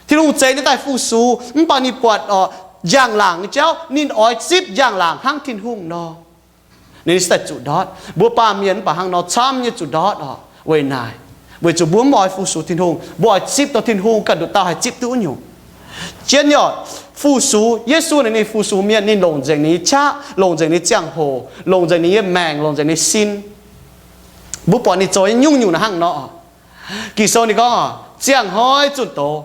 Tin-Hungh zeix ninh daaih fu-sux, mv baac ninh buatc orqc, njang-laangc nyei jauv, ninh oix zipv njang-laangc hnangv Tin-Hungh nor. Ninh se daaih zuqc ndortv. Mbuo baamh mienh mv baac hnangv nor camv nyei zuqc ndortv orqc. Weic naaic, weic zuqc mbuo mv oix fu-sux Tin-Hungh, mbuo oix zipv dongh Tin-Hungh ganh nduqc dauh haih zipv duqv wuov nyungc. Jienv nyei orqc, fu-sux, Yesu naaic ninh fu-sux mienh, ninh longc nzengc ninh nyei qaqv, longc nzengc ninh nyei ziangh hoc, longc nzengc ninh nyei maengc, longc nzengc ninh nyei sin. Mbuo buatc ninh zoux nyei nyungc-nyungc naaic hnangv nor. Ging-Sou ninh gorngv, Ziangh hnoi zunh doz,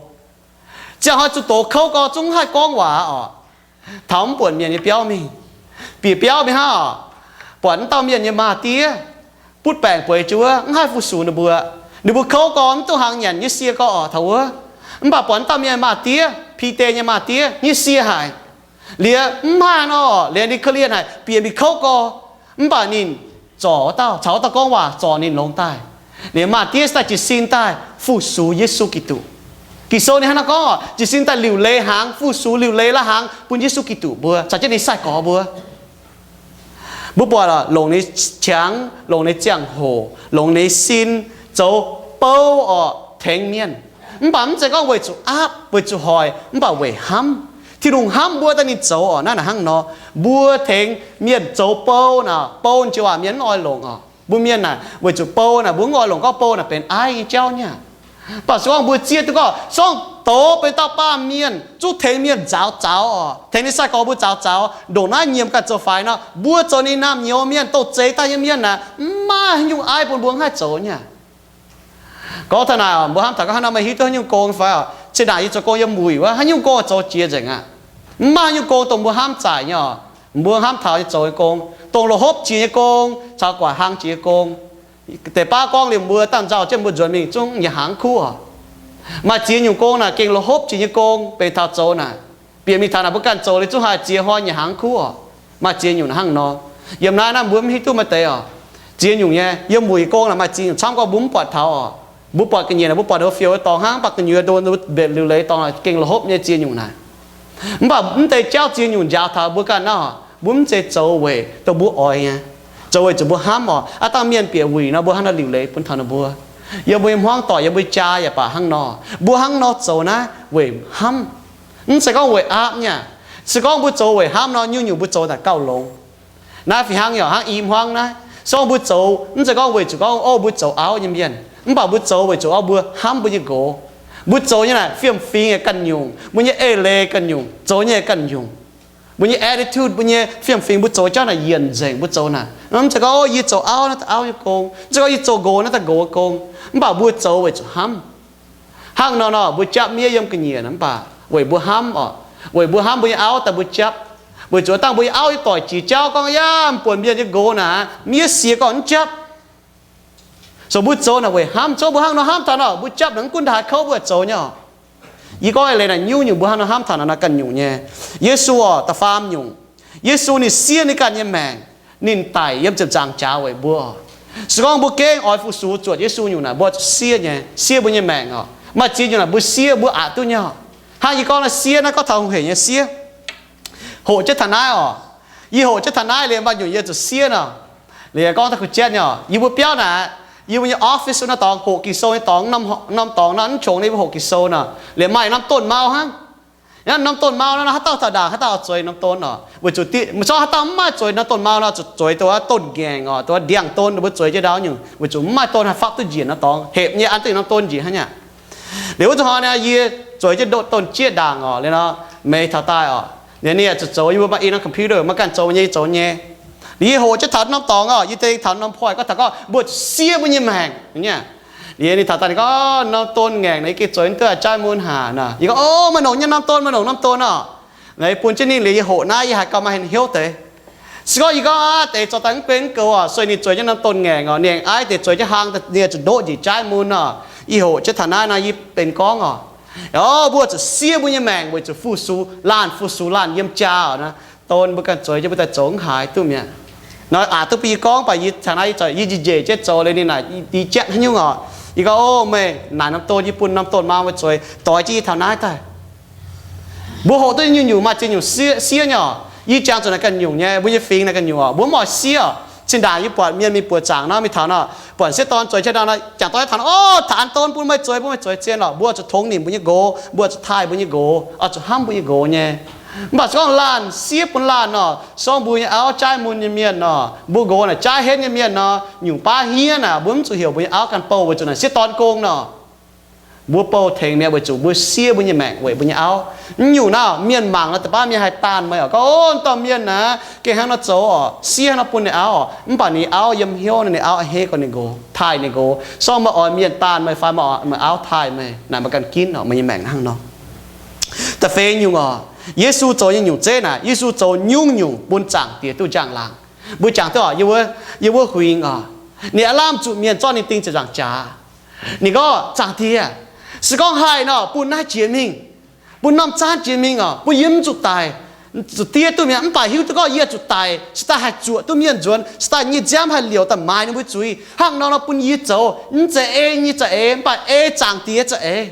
ziangh hnoi zunh doz kouv gorx zungv mv haih gorngv waac orqc. Taux mv buonc mienh nyei biauv mingh. Bieqc biauv mingh hnangv orqc, buatc wuov dauh mienh nyei maa-diev butv baengc bueix jienv wuov, mv haih fu-sux ninh mbuo. Ninh mbuo kouv gorx mv duqv hnaangx nyanc nyei sie gorx orqc taux wuov. Mv baac buatc wuov dauh mienh maa-diev, Bide nyei maa-diev, nyei sie haic. Liuz mv haih nor, liuz ninh korv-lienh haic, bieqc mingh kouv gorx. Mv baac ninh zorc wuov dauh, caux wuov dauh gorngv waac, zorc ninh longx daaih. Liuz maa-diev se daaih jiez sin daaih fu-sux Yesu Giduc. Ging-Sou ninh hnangv naaiv gorngv, jiez sin daaih liuc leiz hnaangx, fu-sux liuc leiz lai-hnaangx bun Yesu Giduc mbuo, caux jienv ninh nyei sai-gorx mbuo. Mbuo buatc longc ninh nyei qangx, longc ninh nyei ziangh hoc, longc ninh nyei sin zoux bou orqc tengx mienh. Mv baac mv zeiz gorngv weic zuqc aapv, weic zuqc hoic, mv baac weic hnamv. Tin-Hungh hnamv mbuo daaih ninh zoux orqc. Naaiv naaic hnangv nor, mbuo tengx mienh zoux bou naaic, bou jiex waac mienh mv oix longc orqc. Mbuo mienh naaic weic zuqc bou naaic mbuo mv oix longc gorngv bou naaic benx aiv nyei jauv nyei aqv. Mv baac se gorngv mbuo zieqv duqv gorngv se gorngv doz benx dauh baamh mienh zungv tengx mienh nzaaux zaux orqc, tengx ninh sai-gorx mbuo nzaaux zaux, ndongc naaiv nyiemc ganh zoux faix nor, mbuo zoux ninh naamh nyouz mienh, douz-zeix daaih nyei mienh naaic, mv maaih haaix nyungc aiv bun mbuo mv haih zoux nyei aqv. Gorngv taux naaic, mbuo hnamv taux gorngv haaix nor meih hiuv duqv haaix nyungc gong fai orqc? Cin-ndaangc yie zoux gong yiem wuic wuov, haaix nyungc gong zoux jiex nzengc aqv. Mv maaih haaix nyungc gong dongh mbuo hnamv zaaic nyei orqc. Mbuo hnamv taux nyei zoux nyei gong, dongh loz-hopv jiex nyei gong caux guaaic hlang jiex nyei gong. Deix baav gorngv liemh mbuo dangh nzauh jienv mbuo nzuonx mingh zungv nyiec hnaangx kuv orqc. Maaih ziex nyungc gong naaic gengh loz-hopv jiex nyei gong, benx taux zoux naaic, bieqc mingh taux naaic mbuo ganh zoux liuz zungv haih ziex hnoi nyiec hnaangx kuv orqc. Maaih ziex nyungc naaic hnangv nor. Yiem naaiv naaiv mbuo mv hiuv duqv maaih deix orqc. Ziex nyungc nyei, yiem wuic gong naaic maaih ziex nyungc camv gorngv mbuo mv buatc taux orqc. Mbuo buatc ga'nyiec naaic mbuo buatc ninh mbuo fiouv dorngx hnangv, mv baac gu'nyuoz dongh mbenc liuc leiz dorngx gengh loz-hopv nyei ziex nyungc naaic. Mv baac mv deix jauv ziex nyungc njaaux taux mbuo ganh nor, mbuo mv zeiz zoux weic dongh mbuo oix nyei, zoux weic zuqc mbuo hnamv orqc. Aav dangh mienh bieqc wuic nor mbuo hnangv nor liuc leiz bun taux ninh mbuo. Yiem mbuo nyei hmuangv doic, yiem mbuo jaa yaac baac hnangv nor, mbuo hnangv nor zoux naaiv weic hnamv. Mv zeiz gorngv weic aapv nyei aqv. Se gorngv mbuo zoux weic hnamv nor, nyungc-nyungc mbuo zoux naaic gauh longx. Naaiv fih hnangv nyei orqc, hnangv i hmuangv naaiv, se gorngv mbuo zoux mv zeiz gorngv weic zuqc gorngv, o, mbuo zoux auv nyei mienh, mv baac mbuo zoux weic zuqc gorngv mbuo hnamv mbuo nyei nqox. Mbuo zoux nyei naaic fiem-fingx yaac ganh nyungc, mbuo nyei eix leiz ganh nyungc, zoux nyei ganh nyungc. Mbuo nyei attitude, mbuo nyei fiem-fingx, mbuo zoux jauv naaic yienc nzengc. Mbuo zoux naaic mv zeiz gorngv, o, yie zoux auv naaiv daaih auv nyei gong, mv zeiz gorngv yie zoux nqox naaiv daaih nqox nyei gong. Mv baac mbuo zoux weic zuqc hnamv. Hnangv nor nor, mbuo japv miev yiem ga'nyiec naaic mv baac weic mbuo hnamv orqc. Weic mbuo hnamv mbuo nyei auv daaih mbuo japv. Weic zuqc dangh mbuo nyei auv nyei doic jiex jauv gorngv, yaac mv buonc mienh nyei nqox naaic, miev siex gorngv mv japv. So mbuo zoux naaic weic hnamv. Zorqv mbuo hnangv nor hnamv taux nor, mbuo japv naaic mv gunv ndaaih kouv mbuo zoux nyei orqc. Yie gorngv eix leiz naaic nyungc-nyungc mbuo hnangv nor hnamv taux naaic ganh nyungc nyei. Yesu orqc, da'faam nyungc, Yesu ninh siev ninh ganh nyei maengc. Ninh daic yiem ziepc nzaangc jaax weic mbuo. Se gorngv mbuo gengh oix fu-sux zuotc Yesu nyungc naaic, mbuo zuqc siev nyei, siev mbuo nyei maengc orqc. Maaih ziex nyungc naaic mbuo siev, mbuo aqc duqv nyei orqc. Hnangv yie gorngv naaiv siev naaiv gorngv taux hungh heic nyei siev. Hoqc jienv taux naaiv orqc. Yie hoqc jienv taux naaiv liuz maaih nyungc yie zuqc siev nor. Liuz gorngv taux kuh jatv nyei orqc, yie mbuo biauv naaic, yie mbuo nyei office wuov norm dorngx, hoqc Ging-Sou nyei dorngx, norm dorngx nor mv qongx, yie mbuo hoqc Ging-Sou nor, liuz maaih norm donh mau hnangv. Norm donh mau nor, haaix dauh taux ndaangc haaix dauh oix zueiz norm donh orqc. Weic zuqc zorqv haaix dauh mv maaih zueiz norm donh mau nor, zuqc zueiz dongh wuov donh ngaengc orqc, dongh wuov ndiangx-donh, ninh mbuo zueiz jienv ndau nyungc, weic zuqc mv maaih donh haih fapv duqv njiec norm dorngx, hepc nyei an duqv norm donh njiec hnangv nyei. Liuz wuov zanc hnoi naaic yie zueiz jienv donh jieqv ndaangc orqc, liuz nor, meix taux daaih orqc, liuz ninh yaac zuqc zoux, yie mbuo maaih i norm computer maiv ganh zoux nyei, yie zoux nyei. Liuz yie hoqc jienv taux norm dorngx oc, yie deix taux norm point gorngv taux gorngv mbuo zuqc siev mbuo nyei maengc. Liuz ninh taux daaih ninh gorngv, norm don ngaengc naaic yie gengh zueiz duqv jaaiv mun haic nor. Yie gorngv, o, maaih longc nyei norm don, maaih longc norm don oc. Naaic yie bun jienv ninh liuz yie hoqc naaiv yie haiz gauh maaih hnyouv deix. Se gorngv yie gorngv aav deix zoux daaih mv guen mv goux oc, sueih ninh zueiz jienv norm don ngaengc oc, ninh aengx aiv deix zueiz jienv hlang, ninh zuqc ndoqv njiec jaaiv mun oc. Yie hoqc jienv taux naaiv nor yie benx gorngv oc, o, mbuo zuqc siev mbuo nyei maengc weic zuqc fu-sux laanh, fu-sux laanh yiem jaa oc. Don mbuo ganh zueiz jienv mbuo daaih zoux mv haiz duqv mi'aqv. Nor aqc duqv bun yie gorngv, mv baac yie taux naaiv yie njiec njiec jienv zoux liuz ninh naaic dix jatv haaix nyungc oc. Yie gorngv, o, meih naaic norm don yie bun norm don maa mbuo zueiz doix jienv yie taux naaiv daaih. Mbuo hoqc duqv nyungc-nyungc maaih ziex nyungc siev nyei oc. Yie jangx zuqc naaic ganh nyungc nyei, mbuo nyei fingx naaic ganh nyungc oc, mbuo mv oix siev oc. Zinh ndaangc yie buatc mienh mingh buoqc zaangc nor mingh taux nor, buatc siev dorn zueiz jienv nor, jangx dorn taux nor, o, taux an don bun meih zueiz, bun meih zueiz zien lorqc. Mbuo zuqc tongx nimc mbuo nyei nqox, mbuo zuqc taaih mbuo nyei nqox, oix zuqc hnamv mbuo nyei nqox nyei. Mv baac se gorngv laanh siev bun laanh nor, se gorngv mbuo nyei auv jaaiv mun nyei mienh nor, mbuo nqox naaic jaaiv henv nyei mienh nor, nyungc baav hniev naaic mbuo mv zuqc heuc mbuo nyei auv ganh bouh weic zuqc naaic siev dorn gong nor. Mbuo bouh tengx mi'aqv weic zuqc mbuo siev mbuo nyei maengc weic mbuo nyei auv. Mv nyungc naaic mienh mangc nor, da'baav mienh haih daanh meih oc, gorngv, o, wuov dauh mienh naaic gengh hnangv nor zoux oc, siev hnangv nor bun ninh auv oc. Mv baac ninh auv yiem hnyouv nor, ninh auv a'hneiv gorngv ninh nqox, taaih ninh nqox. Se gorngv meih oix mienh daanh meih fai meih auv taaih meih, naaic meih ganh ginv oc, meih nyei maengc hnangv nor. Da'feix nyungc oc, Yesu zoux nyei nyungc zeiv naaic, Yesu zoux nyungc-nyungc bun Zaangc Diex duqv njang-laangc. Mbuo jangx duqv oc, yiem wuov huingx oc, ninh aav lamh zuqc mienh zorqv ninh ding ziepc nzaangc jaax. Ninh gorngv, Zaangc Diex, se gorngv haih nor, bun naaiv jiex mingh, bun norm zaanv jiex mingh oc, bun yie mv zuqc daic. Zuqc diev duqv mi'aqv, mv baac hiuv duqv gorngv yie zuqc daic se daaih haih zuoqc duqv mienh nzuonx, se daaih nyic nziaamv haih liouc daaih maaiz ninh mbuo zuiz. Hnangv nor nor bun yie zoux, mv zeiz ei nyei za'eix, mv baac ei Zaangc Diex za'eix.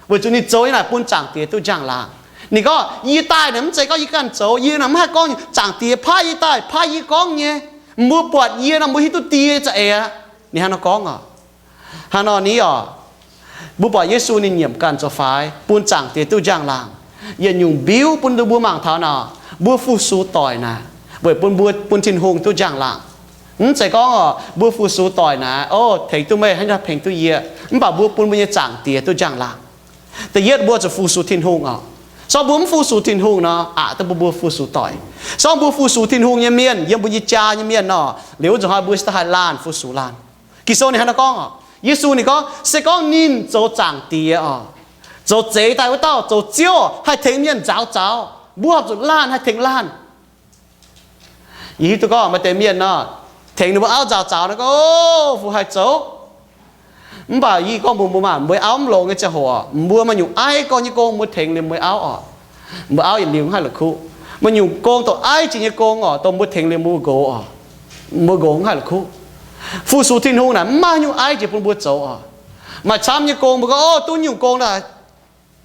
Weic zuqc ninh zoux nyei naaic bun Zaangc Diex duqv njang-laangc. Ninh gorngv, yie daaih naaic mv zeiz gorngv yie ganh zoux, yie naaic mv haih gorngv, Zaangc Diex paaiv yie daaih, paaiv yie gorngv nyei. Mbuo buatc yie nor mbuo hiuv duqv die za'eix aqv. Ninh hnangv nor gorngv oc. Hnangv nor ni oc, mbuo buatc Yesu ninh nyiemc ganh zoux faix bun Zaangc Diex duqv njang-laangc. Yietc nyungc mbiuv bun mbuo mangc taux naaic, mbuo fu-sux doic naaic weic bun mbuo, bun Tin-Hungh duqv njang-laangc. Mv zeiz gorngv oc, mbuo fu-sux doic naaic, o, tengx duqv meih hnangv nor tengx duqv yie, mv baac mbuo bun mbuo nyei Zaangc Diex duqv njang-laangc. Da'yietv mbuo zuqc fu-sux Tin-Hungh oc. Se gorngv mbuo mv fu-sux Tin-Hungh nor, aqc duqv mbuo, mbuo fu-sux doic. Se gorngv mbuo fu-sux Tin-Hungh nyei mienh, yiem mbuo nyei jaa nyei mienh nor, liuz wuov nzunc hnoi mbuo se daaih haih laanh fu-sux laanh. Ging-Sou ninh hnangv nor gorngv oc. Yesu ninh gorngv, se gorngv ninh zoux Zaangc Diex oc, zoux zeix daaih wuov dauh, zoux Ziouv, haih tengx mienh nzaaux zaux, mbuo horpc zuqc laanh haih tengx laanh. Yie hiuv duqv gorngv maaih deix mienh nor, tengx ninh mbuo auv nzaaux zaux nor, gorngv, o, fu haih zoux. Mv baac yie gorngv mbuox mbuo maah, mbuo auv mv longx nyei ziangh hoc, mbuo maaih nyungc aiv gorx nyei gong mbuo tengx liemh mbuo auv oc, mbuo auv yietc liuz mv haih la'kuqv. Maaih nyungc gong dongh aiv jiex nyei gong oc, dongh mbuo tengx liemh mbuo nqox oc, mbuo nqox mv haih la'kuqv. Fu-sux Tin-Hungh naaic mv maaih haaix nyungc aiv jiex bun mbuo zoux oc. Maaih camv nyei gong mbuo gorngv, o, duqv nyungc gong daaih,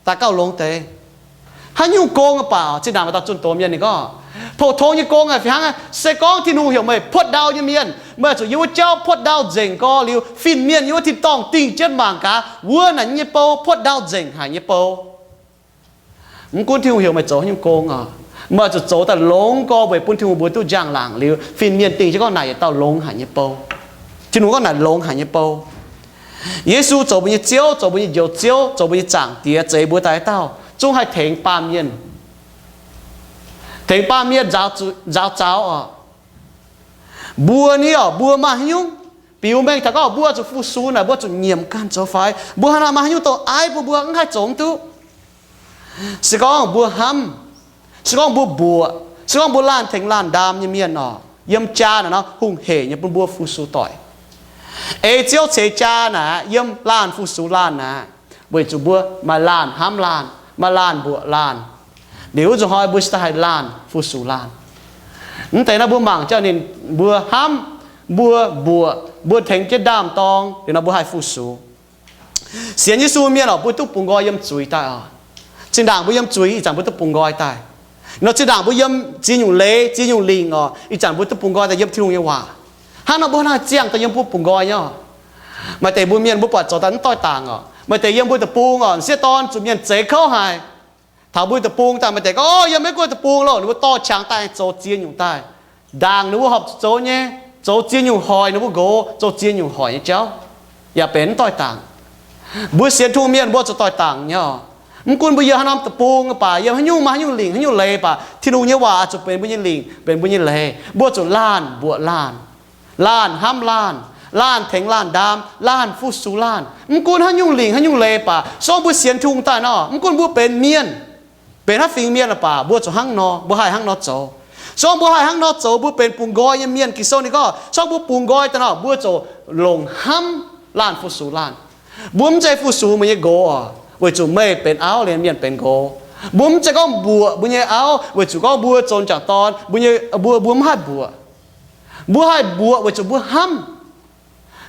daaih gauh longx deix. Haaix nyungc gong aqv baac, zinh ndaangc maaih dauh zunh doz mienh ninh gorngv, pou-tong nyei gong aqv fih hnangv, se gorngv Tin-Hungh heuc meih puotv ndau nyei mienh, meih zuqc yiem wuov jauv puotv ndau nzengc gorx liuz, fin-mienh yiem wuov tin-dorngh dingh jienv mangc gaax, wuov naaic nyei bou puotv ndau nzengc haic nyei bou. Mv gunv Tin-Hungh heuc meih zoux haaix nyungc gong oc, meih zuqc zoux daaih longx gorx weic bun Tin-Hungh mbuox duqv njang-laangc liuz, fin-mienh dingh jienv gorngv naaic yietc dauh longx haic nyei bou. Tin-Hungh gorngv naaic longx haic nyei bou. Yesu zoux mbuo nyei Ziouv, zoux mbuo nyei Njoux Ziouv, zoux mbuo nyei Zaangc Diex, zeix mbuo daaih dauh zungv haih tengx baamh mienh, tengx baamh mienh nzaaux zaux oc. Mbuo ni oc, mbuo maaih haaix nyungc biux mengh taux gorngv mbuo zuqc fu-sux naaic, mbuo zuqc nyiemc ganh zoux faix. Mbuo hnangv naaic maaih haaix nyungc dongh aiv bun mbuo mv haih zoux duqv? Se gorngv mbuo hnamv, se gorngv mbuo mbuoqc, se gorngv mbuo laanh tengx laanh ndaam nyei mienh oc, yiem jaa naaic nor hungh heic nyei bun mbuo fu-sux doic. Ei Ziouv ceix jaa naaic yiem laanh fu-sux laanh naaic, weic zuqc mbuo maaih laanh hnamv laanh, maaih laanh mbuoqc laanh. Liuz wuov nzunc hnoi mbuo se daaih haih laanh fu-sux laanh. Mv deix nor mbuo mangc jauv ninh, mbuo hnamv, mbuo mbuoqc, mbuo tengx jienv ndaam-dorng, liuz nor mbuo haih fu-sux. Sienx Yesu mienh oc, mbuo duqv bungx nqoi yiem zuiz daaih oc. Zinh ndaangc mbuo yiem zuiz, ih zanc mbuo duqv bungx nqoi daaih. Nor zinh ndaangc mbuo yiem ziex nyungc leiz, ziex nyungc lingc oc, ih zanc mbuo duqv bungx nqoi daaih yiem Tin-Hungh nyei waac. Hnangv nor mbuo haih ziangh daaih yiem mbuo bungx nqoi nyei oc. Maaih deix mbuo mienh mbuo buatc zoux daaih mv doix-dangc oc. Maaih deix yiem mbuo deic-bung oc, m'sieqv dorn zuqc mienh zeix kouv haic. Taux mbuo deic-bung daaih maaih deix gorngv, o, yiem Meiv-Guoqv deic-bung loh, ninh mbuo dorh qangx daaih zoux ziex nyungc daaih. Ndaangc ninh mbuo horpc zuqc zoux nyei, zoux ziex nyungc hoic ninh mbuo nqox, zoux ziex nyungc hoic nyei jauv, yaac benx mv doix-dangc. Mbuo sienx Tin-Hungh mienh mbuo zuqc doix-dangc nyei oc. Mv gunv mbuo yiem haaix norm deic-bung baac, yiem haaix nyungc maaih haaix nyungc lingc, haaix nyungc leiz baac, Tin-Hungh nyei waac oix zuqc benx mbuo nyei lingc, benx mbuo nyei leiz. Mbuo zuqc laanh mbuoqc laanh, laanh hnamv laanh, laanh tengx laanh ndaam, laanh fu-sux laanh. Mv gunv haaix nyungc lingc, haaix nyungc leiz baac, se gorngv mbuo sienx Tin-Hungh daaih nor, mv gunv mbuo benx mienh, benx haaix fingx mienh baac, mbuo zuqc hnangv nor, mbuo haih hnangv nor zoux. Se gorngv mbuo haih hnangv nor zoux, mbuo benx bungx nqoi nyei mienh. Ging-Sou ninh gorngv, se gorngv mbuo bungx nqoi daaih nor, mbuo zuqc longc hnamv laanh fu-sux laanh. Mbuo mv zeiz fu-sux meih nyei nqox oc, weic zuqc meih benx auv, liemh mienh benx nqox. Mbuo mv zeiz gorngv mbuoqc mbuo nyei auv weic zuqc gorngv mbuo zoux m'jangc dorn, mbuo nyei, mbuo, mbuo mv haih mbuoqc. Mbuo haih mbuoqc weic zuqc mbuo hnamv.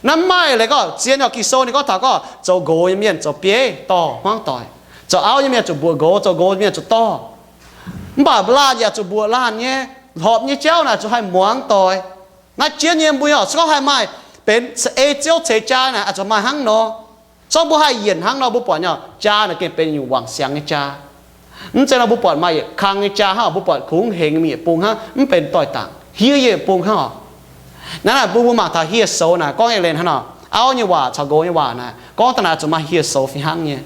Naaiv mv maaih leiz gorngv zien nyei. Ging-Sou ninh gorngv taux gorngv zoux nqox nyei mienh zoux bieiv dorh hmuangv doic. Zoux auv nyei mienh zuqc mbuoqc nqox, zoux nqox nyei mienh zuqc dorh. Mv baac laanh yaac zuqc mbuoqc laanh nyei, horpc nyei jauv naaic zuqc haih muangx doic. Naaiv jienv nyei mbuo oc, se gorngv haih maaih benx ei ziouv ceix jaa naaic, oix zuqc maaih hnangv nor. Se gorngv mbuo haih yienc hnangv nor, mbuo buatc nyei jaa naaic gengh benx nyungc wangc siangx nyei jaa. Mv zeiz nor mbuo buatc maaih yietc kang nyei jaa hnangv, mbuo buatc kungx hengx mingh yietc bung hnangv, mv benx doix-dangc, hiuv yiem yietc bung hnangv oc. Naaiv naaic mbuo, mbuo mangc taux hieh soux naaic gorngv eix leiz hnangv nor, auv nyei waac caux nqox nyei waac naaic gorngv daaih naaic zuqc maaih hieh soux fih hnangv nyei.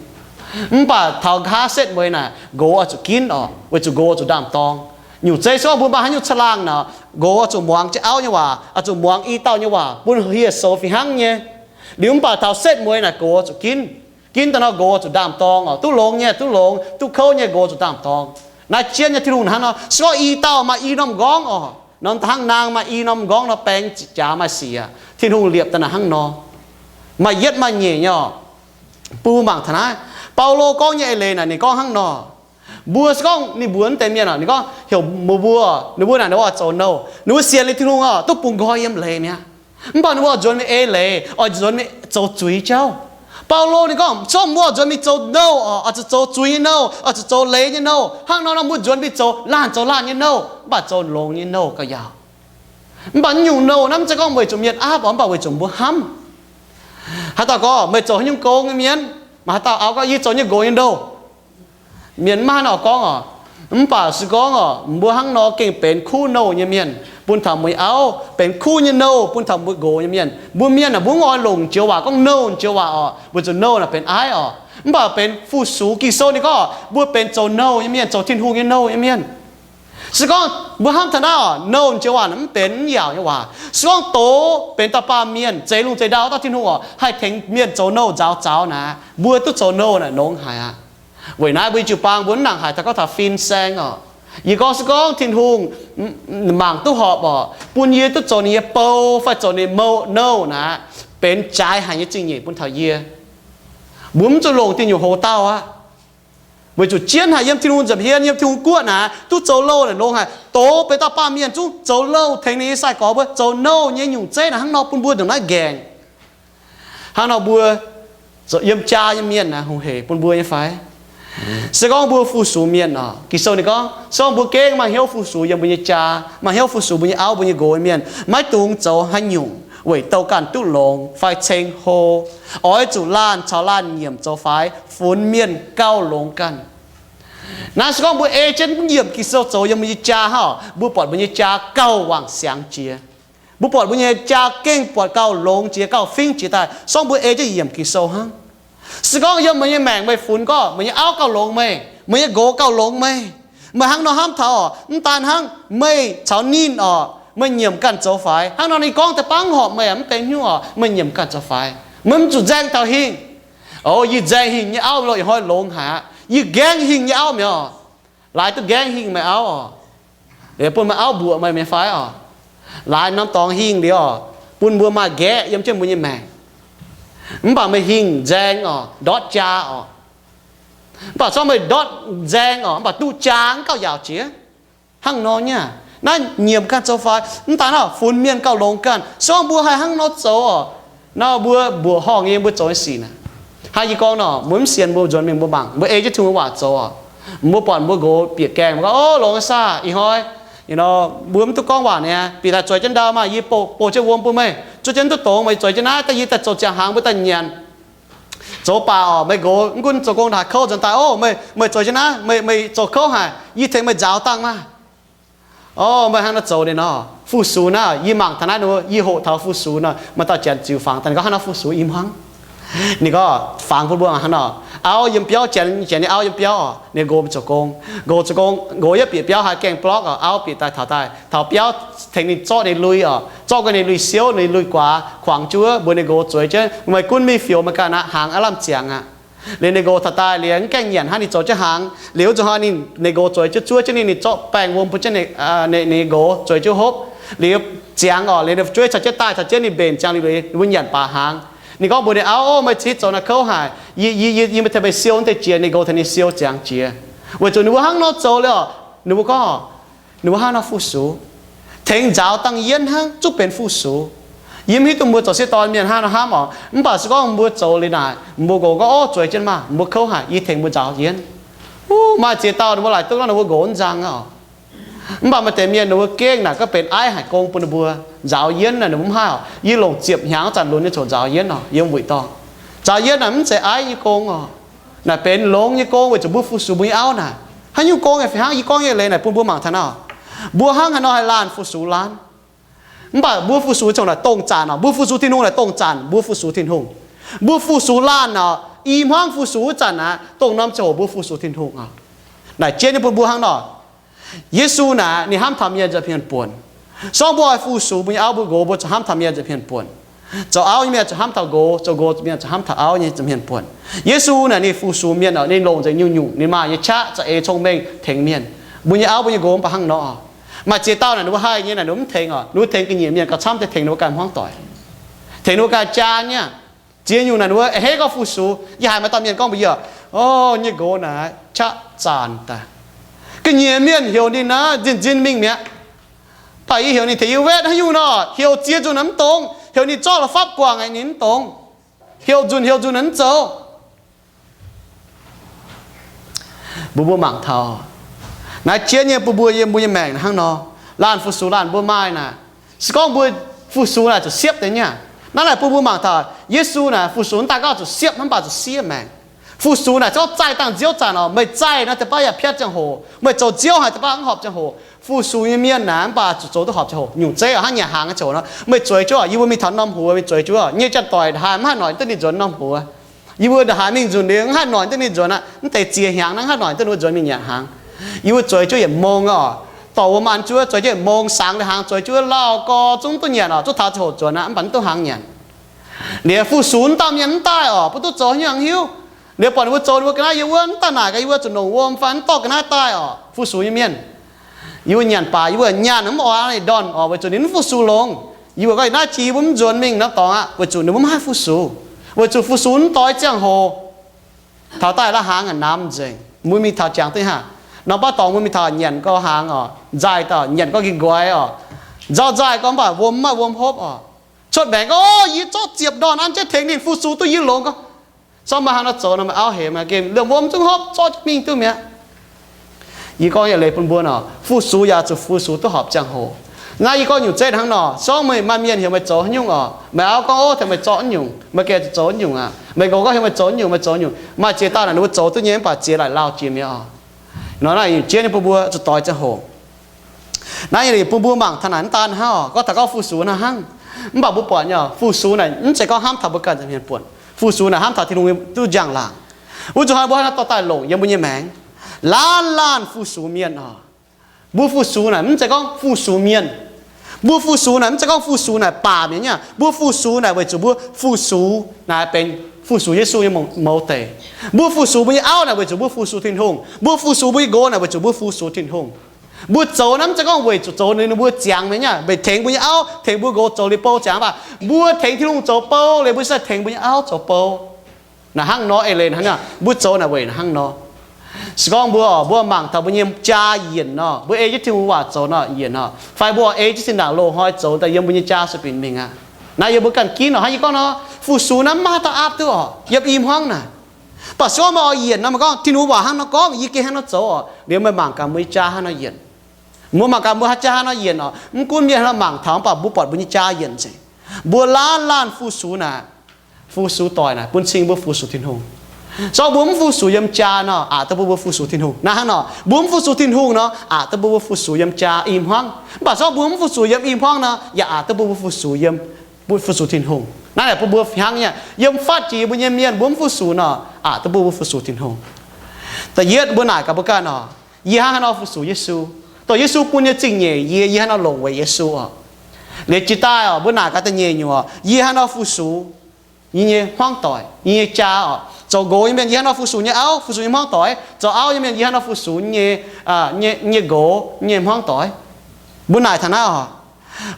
Mv baac taux nqa'haav setv mueiz naaic, nqox oix zuqc ginv oc, weic zuqc nqox oix zuqc ndaam-dorng. Nyungc zeiv se gorngv mbuo maaih haaix nyungc caangh laangh naaic, nqox oix zuqc muangx jienv auv nyei waac, oix zuqc muangx i dauh nyei waac bun hieh soux fih hnangv nyei. Liuz mv baac taux setv mueiz naaic, nqox oix zuqc ginv. Ginv daaih nor, nqox oix zuqc ndaam-dorng oc, duqv longx nyei duqv longx, duqv kouv nyei nqox zuqc ndaam-dorng. Naaiv jienv nyei Tin-Hungh hnangv nor, se gorngv i dauh maaih i norm m'nqorngv oc, norm da'hnangv naang maaih i norm m'nqorngv nor, baeng jaax maaih sic aqv. Tin-Hungh liepc daaih naaic hnangv nor, maaih yietv maaih nyeic nyei oc. Bun mbuo mangc taux naaiv, Baulo gorngv nyei eix leiz naaic ninh gorngv hnangv nor. Mbuo se gorngv ninh mbuox wuov deix mienh oc, ninh gorngv heuc mbuo, ninh mbuo naaic ninh mbuo oix zoux nouh, ninh mbuo sienx liuz Tin-Hungh oc, duqv bungx nqoi yiem leiz mi'aqv. Mv baac ninh mbuo oix nzuonx mingh ei leiz, oix nzuonx mingh zoux zuiz jauv. Baulo ninh gorngv se gorngv mbuo oix nzuonx mingh zoux nouh oc, oix zuqc zoux zuiz nyei nouh, oix zuqc zoux leiz nyei nouh. Hnangv nor nor mbuo nzuonx mingh zoux laanh zoux laanh nyei nouh, mv baac zoux longx nyei nouh gauh yaauc. Mv baac naaiv nyungc nouh naaiv mv zeiz gorngv weic zuqc mienh aapv oc, mv baac weic zuqc mbuo hnamv. Haaix dauh gorngv meih zoux haaix nyungc gong nyei mienh, maaih haaix dauh auv gorngv yie zoux nyei nqox nyei nouh. Mienh mv maaih haaix nor gorngv oc. Mv baac se gorngv oc, mbuo hnangv nor gengh benx kuv nouh nyei mienh bun taux mbuo nyei auv, benx kuv nyei nouh bun taux mbuo nqox nyei mienh. Mbuo mienh aah, mbuo mv oix longc joux waac gorngv nouh joux waac oc, weic zuqc nouh naaic benx aiv oc. Mv baac benx fu-sux. Ging-Sou ninh gorngv mbuo benx zoux nouh nyei mienh, zoux Tin-Hungh nyei nouh nyei mienh. Se gorngv mbuo hnamv taux naaiv oc, nouh joux waac naaic mv benx mv yaauc nyei waac. Se gorngv doz benx dauh baamh mienh zeix lungh zeix ndau dauh Tin-Hungh oc, haih tengx mienh zoux nouh nzaaux zaux naaic, mbuo duqv zoux nouh naaic longx haic aqv. Weic naaiv mbuo nyei jiu-baang mbuo mv nangc haaix dauh gorngv taux fin-saeng oc. Yie gorngv se gorngv Tin-Hungh mangc duqv horpc oc, bun yie duqv zoux ninh nyei bou fai zoux ninh mouz nouh naaic, benx jaaix haic nyei zingh nyeic bun taux yie. Mbuo mv zuqc longc diuh nyuoqc hoz dauh aqv. Weic zuqc jienv haic yiem Tin-Hungh nza'hmien, yiem Tin-Hungh guoqv naaic, duqv zoux louh naaic longx haic. Doz benx dauh baamh mienh zungv zoux louh tengx ninh nyei sai-gorx mbuo zoux nouh nyei nyungc zeiv naaic hnangv nor bun mbuo ndongc naaiv nqaengc. Hnangv nor mbuo yiem jaa nyei mienh naaic hungh hec bun mbuo nyei fai? Se gorngv mbuo fu-sux mienh oc, Ging-Sou ninh gorngv se gorngv mbuo gengh maaih hnyouv fu-sux yiem mbuo nyei jaa, maaih hnyouv fu-sux mbuo nyei auv mbuo nyei nqox nyei mienh, maiv dungx zoux haaix nyungc weic douh ganh duqv longx fai ceng hlo. Oix zuqc laanh caux laanh nyiemc zoux faix, funx mienh gauh longx ganh. Naaiv se gorngv mbuo ei jienv yiemc Ging-Sou zoux yiem mbuo nyei jaa hnangv, mbuo buatc mbuo nyei jaa gauh wangc siangx jiex. Mbuo buatc mbuo nyei jaa gengh buatc gauh longx jiex, gauh fingx jiex daaih, se gorngv mbuo ei jienv yiemc Ging-Sou hnangv. Se gorngv yiem meih nyei maengc meih funx gorngv meih nyei auv gauh longx meih, meih nyei nqox gauh longx meih, meih hnangv nor hnamv taux oc, mv daan hnangv meih caux ninh oc, meih nyiemc ganh zoux faix. Hnangv nor ninh gorngv deix bangc horpc meih mv deix hnyouv oc, meih nyiemc ganh zoux faix. Meih mv zuqc nzaeng taux hingh. O, yie nzaeng hingh nyei auv lo ih hnoi longx haic aqv. Yie nqaengv hingh nyei auv mi'aqv oc. Laaix duqv nqaengv hingh meih auv oc, bun meih auv mbuoqc meih mi'aqv fai oc? Laaix norm dorngx hingh liuz oc, bun mbuo maaih nqaeqv yiem jienv mbuo nyei maengc. Mv baac meih hingh nzaeng oc, ndortv jaa oc. Mv baac se gorngv meih ndortv nzaeng oc, mv baac duqv jaa mv gauh yaauc jiex. Hnangv nor nyei aqv. Naaiv nyiemc ganh zoux faix, mv daan hnangv funx mienh gauh longx ganh. Se gorngv mbuo haih hnangv nor zoux oc, nor mbuo mbuoqc horngh nyei mbuo zoux nyei sic naaic. Hnangv yie gorngv nor, mbuo mv sienx mbuo nzuonx mingh mbuo mangc, mbuo ei jienv Tin-Hungh waac zoux oc. Mbuo buatc mbuo nqox bieqc gaengh, mbuo gorngv, O, longx saah ih hnoi, mbuo mv duqv gorngv waac niaa, bieqc daaih zueiz jienv ndau maah, yie bouh jienv wuom bun meih. Zueiz jienv duqv dongz meih zueiz jienv naaiv, daaih yie daaih zoux ziangh hnaangx mbuo daaih nyanc. Zoux baac oc, meih nqox mv gunv zoux gong haaix kouv nzuonx daaih, O, meih zueiz jienv naaiv, meih zoux kouv haic, yie tengx meih nzaaux dangh maah. O, meih hnangv nor zoux ninh nor, fu-sux naaiv, yie mangc taux naaiv, yie hoqc taux fu-sux nor, maaih dauh janx ziux fangx daaih ninh gorngv hnangv nor fu-sux i hmuangv. Ninh gorngv fangx bun mbuo hnangv nor, auv yiem biauv, janx, janx nyei auv yiem biauv oc, ninh nqox mingh zoux gong. Nqox zoux gong, nqox yietv bieqc biauv haaix gaengh blorqv oc, auv bieqc daaih taux daaih, taux biauv tengx ninh zorqv ninh lui oc, zorqv guai ninh lui siouv, ninh lui guaax, kuangx jienv wuov, mbuox ninh nqox zueiz jienv, meih gunv mingh fioux meih ganh aqv, hnaangx aav lamh ziangx aqv. Liuz ninh nqox taux daaih liuz mv gaengh nyanc hnangv, ninh zoux jienv hnaangx. Liuz wuov zanc hnoi ninh, ninh nqox zueiz jienv zuov jienv ninh, ninh zorqv baengh wuom bun jienv ninh, ninh nqox zueiz jienv hopv. Liuz ziangx oc, liuz ninh fu'jueiv caux jienv daaih, caux jienv ninh mbenc ziangx liuz, ninh mbuo nyanc baac hnaangx. Ninh gorngv mbuox ninh auv, Ov, meih ziex zoux naaiv kouv haic. Yie, yie, yie, yie meih tengx meih siou wuov deix jiex. Ninh nqox tengx ninh siou ziangx jiex. Weic zuqc ninh mbuo hnangv nor zoux liuz oc, ninh mbuo gorngv, ninh mbuo hnangv nor fu-sux, tengx nzaaux dangh yienv hnangv, zungv benx fu-sux. Yie mv hiuv duqv mbuo zoux sieqv dorn mienh hnangv nor hnamv oc. Mv baac se gorngv mbuo zoux liuz naaic, mbuo nqox gorngv, Ov, zueiz jienv maah, mbuo kouv haic, yie tengx mbuo nzaaux yienv. Ov, maaih ziex dauh ninh mbuo laaic duqv nor, ninh mbuo nqox mv nzang oc. Mv baac maaih deix mienh ninh mbuo gengh naaic gorngv benx aiv haic gong bun ninh mbuo. Nzaaux yienv naaic ninh mbuo mv haih oc. Yie longc ziepc hnyangx zanc lunx nyei coc nzaaux yienv oc, yiem wuic dorngh. Nzaaux yienv naaic mv zeiz aiv nyei gong oc. Naaic benx longx nyei gong weic zuqc mbuo fu-sux mbuo nyei auv naaic. Haaix nyungc gong yaac fih hnangv. Yie gorngv nyei leiz naaic bun mbuo mangc taux naaiv oc. Mbuo hnangv haaix nor haih laanh fu-sux laanh? Mv baac mbuo fu-sux zungv naaic dongh zanc oc. Mbuo fu-sux Tin-Hungh naaic dongh zanc mbuo fu-sux Tin-Hungh. Mbuo fu-sux laanh oc, i hmuangv fu-sux wuov zanc aqv, dongh norm ziangh hoc mbuo fu-sux Tin-Hungh oc. Naaic jienv nyei bun mbuo hnangv nor. Yesu naaic ninh hnamv taux mienh nza'hmien buonc. Se gorngv mbuo oix fu-sux mbuo nyei auv mbuo nqox, mbuo zuqc hnamv taux mienh nza'hmien buonc. Zoux auv nyei mienh zuqc hnamv taux nqox, zoux nqox mienh zuqc hnamv taux auv nyei nza'hmien buonc. Yesu naaic ninh fu-sux mienh oc, ninh longc nzengc nyungc-nyungc ninh maaih nyei qaqv, za'eix, cong-mengh tengx mienh. Mbuo nyei auv, mbuo nyei nqox mv baac hnangv nor oc. Maaih ziex dauh naaic ninh mbuo haih nyei naaic ninh mv tengx oc, ninh mbuo tengx ga'nyiec mienh gauh camv deix tengx ninh mbuo ganh hmuangv doic, tengx ninh mbuo ganh jaa nyei. Ziex nyungc naaic ninh mbuo a'hneiv gorngv fu-sux. Yie haiz maaih dauh mienh gorngv mbuox yie oc, Ov, yie nyei nqox naaic qaqv zanc daaih. Ga'nyiec mienh heuc ninh naaic nzinh nzinh mingh mi'aqv. Mv baac yie heuc ninh tengx yie wetv haaix nyungc nor, heuc ziex nzunc naaic mv dongz, heuc ninh zorqv la'fapv guangc aqv ninh mv dongz, heuc nzunc heuc nzunc naaic mv zoux. Mbuo mbuo mangc taux naaiv jienv nyei bun mbuo yiem mbuo nyei maengc hnangv nor, laanh fu-sux laanh mbuo maaih naaic. Se gorngv mbuo fu-sux naaic zuqc siepv deix nyei aqv. Naaiv naaic bun mbuo mangc taux Yesu naaic fu-sux mv daaih gorngv zuqc siepv hnangv, mv baac zuqc siev maengc. Fu-sux naaic se gorngv zaih dangh nziouv zanc oc, meih zaih nor deix baav yaac piatv ziangh hoc, meih zoux nziouv haic deix baav mv horpc ziangh hoc. Fu-sux nyei mienh naaic mv baac zuqc zoux duqv horpc ziangh hoc. Nyungc zeiv oc, hnangv nyanc hnaangx nyei ziouc nor, meih zueiz jienv oc, yie mbuo mingh taux norm huox, meih zueiz jienv oc, nyei janx-doic haaix mv haih noic duqv ninh nzuonx norm huox. Yie mbuo ndongc haaix mingh nzunc liuz mv haih noic duqv ninh nzuonx aqv, mv deix ziex hnyangx naaiv mv haih noic duqv ninh mbuo nzuonx mingh nyanc hnaangx. Yie mbuo zueiz jienv yietc mong oc, dorh wuom an jienv, zueiz jienv yietc mong, sangx liuz hnaangx zueiz jienv, lauh gorx zungv duqv nyanc oc, zungv taux ziangh hoc nzuonx aqv, mv baac mv duqv hnaangx nyanc. Liuz fu-sux mv dauh mienh mv daaih oc, mv duqv zoux haaix nyungc hiuv. Liuz buatc ninh mbuo zoux ninh mbuo ga'naaiv, yie wuov mv daaih naaic gaax, yie wuov zuqc longc wuom fai mv dorh ga'naaiv daaih oc, fu-sux nyei mienh. Yie mbuo nyanc baac yie mbuo nyanc mv oix ninh ndorn oc, weic zuqc ninh mv fu-sux longx. Yie mbuo gorngv naaiv jiex yie mbuo mv nzuonx mingh norm dorngx aqv, weic zuqc ninh mbuo mv haih fu-sux. Weic zuqc fu-sux mv doix ziangh hoc. Taux daaih la'hnaangx aqv namx nzengc, mbuo mingh taux jangx duqv haav. Norm baav dorngx mbuo mingh taux nyanc gau hnaangx oc, nzaaih dauh nyanc gau gin nqoi oc, nzauh nzaaih gau mv baac wuom mv maaih wuom hopv oc. Cuotv maengx gorngv, Yie zorqv ziepc ndorn an jienv tengx ninh fu-sux duqv yie longx gau. Sorng maaih haaix nor zoux nor, maaih auv hemx maah, gengh liemh wuom zungv hopv, zorqv mingh duqv mi'aqv. Yie gorngv yietc leiz bun mbuo nor, fu-sux yaac zuqc fu-sux duqv horpc ziangh hoc. Naaiv yie gorngv nyungc zeiv hnangv nor, sorng meih maaih mienh heuc meih zoux haaix nyungc oc, meih auv gorngv, Ov, tengx meih zorqv wuov nyungc, meih gengh zuqc zoux wuov nyungc aqv. Meih nqox gorngv heuc meih zoux wuov nyungc, meih zoux wuov nyungc. Maaih ziex dauh naaic ninh mbuo zoux duqv nyei mv baac ziex laaic lauh jiex mi'aqv oc. Nor naaiv yie jienv nyei bun mbuo zuqc doix ziangh hoc. Naaiv yie bun mbuo mangc taux naaic mv daan hnangv oc, gorngv taux gorngv fu-sux naaiv hnangv. Mv baac mbuo buatc nyei oc, fu-sux naaic mv zeiz gorngv hnamv taux mbuo ganh nza'hmien buonc. Fu-sux naaic hnamv taux Tin-Hungh duqv njang-laangc. Wuov zuqc hnoi mbuo hnangv nor dorh daaih longc yiem mbuo nyei maengc. Laanh laanh fu-sux mienh oc. Mbuo fu-sux naaic mv zeiz gorngv fu-sux mienh. Mbuo fu-sux naaic mv zeiz gorngv fu-sux naaic baac mienh nyei. Mbuo fu-sux naaic weic zuqc mbuo fu-sux naaic benx fu-sux Yesu nyei mouz deic. Mbuo fu-sux mbuo nyei auv naaic weic zuqc mbuo fu-sux Tin-Hungh. Mbuo fu-sux mbuo nyei nqox naaic weic zuqc mbuo fu-sux Tin-Hungh. Mbuo zoux naaiv mv zeiz gorngv weic zuqc zoux ninh mbuo ziangx mienh nyei, weic tengx mbuo nyei auv tengx mbuo nqox zoux liuz bou ziangx mv baac mbuo tengx Tin-Hungh zoux bou liuz mbuo se tengx mbuo nyei auv zoux bou. Naaic hnangv nor eix leiz hnangv naaic, mbuo zoux naaic weic hnangv nor. Se gorngv mbuo, mbuo mangc taux mbuo nyei jaa yienc nor, mbuo ei jienv Tin-Hungh waac zoux nor yienc nor, fai mbuo ei jienv zinh ndaangc loz-hnoi zoux daaih yiem mbuo nyei jaa sueih binc mingh aqv. Naaiv yie mbuo ganh ginv oc, hnangv yie gorngv nor, fu-sux naaiv mv maaih dauh aapv duqv oc, yiem i hmuangv naaic. Mv baac se gorngv meih oix yienc nor, meih gorngv Tin-Hungh waac hnangv nor gorngv, yie gengh hnangv nor zoux oc, liuz meih mangc gaax mbuo nyei jaa hnangv nor yienc. Mbuo mangc gaax mbuo nyei jaa hnangv nor yienc oc. Mv gunv mienh hnangv nor mangc taux, mv baac mbuo buatc mbuo nyei jaa yienc nzengc. Mbuo laanh laanh fu-sux naaic, fu-sux doic naaic bun cing mbuo fu-sux Tin-Hungh. Se gorngv mbuo mv fu-sux yiem jaa nor, aqc duqv bun mbuo fu-sux Tin-Hungh. Naaiv hnangv nor, mbuo mv fu-sux Tin-Hungh nor, aqc duqv bun mbuo fu-sux yiem jaa i hmuangv. Mv baac se gorngv mbuo mv fu-sux yiem i hmuangv nor, yaac aqc duqv bun mbuo fu-sux yiem Bun fu-sux Tin-Hungh. Naaiv naaic bun mbuo hnangv nyei, yiem fatv jiex yie mbuo nyei mienh mbuo mv fu-sux nor, aqc duqv mbuo mv fu-sux Tin-Hungh. Da'yietv mbuo naaic gaax mbuo ganh nor, yie hnangv haaix nor fu-sux Yesu? Dongh Yesu bun nyei zingh nyeic yie, yie hnangv haaix nor longc weic Yesu oc. Liuz jiex daaih oc, mbuo naaic gaax da'nyeic nyungc oc, yie hnangv haaix nor fu-sux yie nyei hmuangv doic, yie nyei jaa oc. Zoux nqox nyei mienh yie hnangv haaix nor fu-sux nyei auv, fu-sux nyei hmuangv doic. Zoux auv nyei mienh yie hnangv haaix nor fu-sux nyei, nyei nqox, nyei hmuangv doic. Mbuo naaic taux naaiv oc,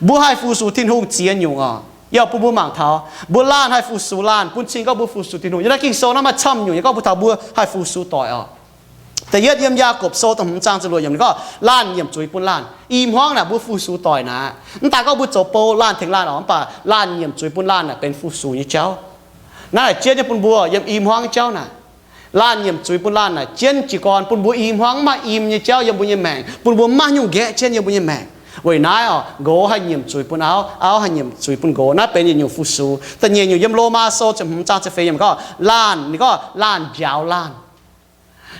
mbuo haih fu-sux Tin-Hungh ziex nyungc oc. Yie bun mbuo mangc taux mbuo laanh haih fu-sux laanh, bun cing gorngv mbuo fu-sux Tin-Hungh. Yiem naaiv Ging-Sou naaiv maaih camv nyungc nyei gorngv mbuo taux mbuo haih fu-sux doic oc. Da'yietv yiem Yaagorpc Sou da'hmz zaang ziepc luoqc yiemc ninh gorngv laanh nyiemc zuiz bun laanh. I hmuangv naaic mbuo fu-sux doic naaic, mv daaih gorngv mbuo zoux bou laanh tengx laanh oc, mv baac laanh nyiemc zuiz bun laanh naaic benx fu-sux nyei jauv. Naaiv naaic jienv nyei bun mbuo yiem i hmuangv nyei jauv naaic. Laanh nyiemc zuiz bun laanh naaic jienv jiez gorn bun mbuo i hmuangv mv maaih im nyei jauv yiem mbuo nyei maengc, bun mbuo mv maaih nyungc nqaeqv jienv yiem mbuo nyei maengc. Weic naaiv oc, nqox haih nyiemc zuiz bun auv, auv haih nyiemc zuiz bun nqox. Naaiv benx yietc nyungc fu-sux. Da'nyeic nyungc yiem Lomaa Sou ziepc hmz zaang ziepc feix yiemc gorngv laanh, ninh gorngv laanh njaaux laanh.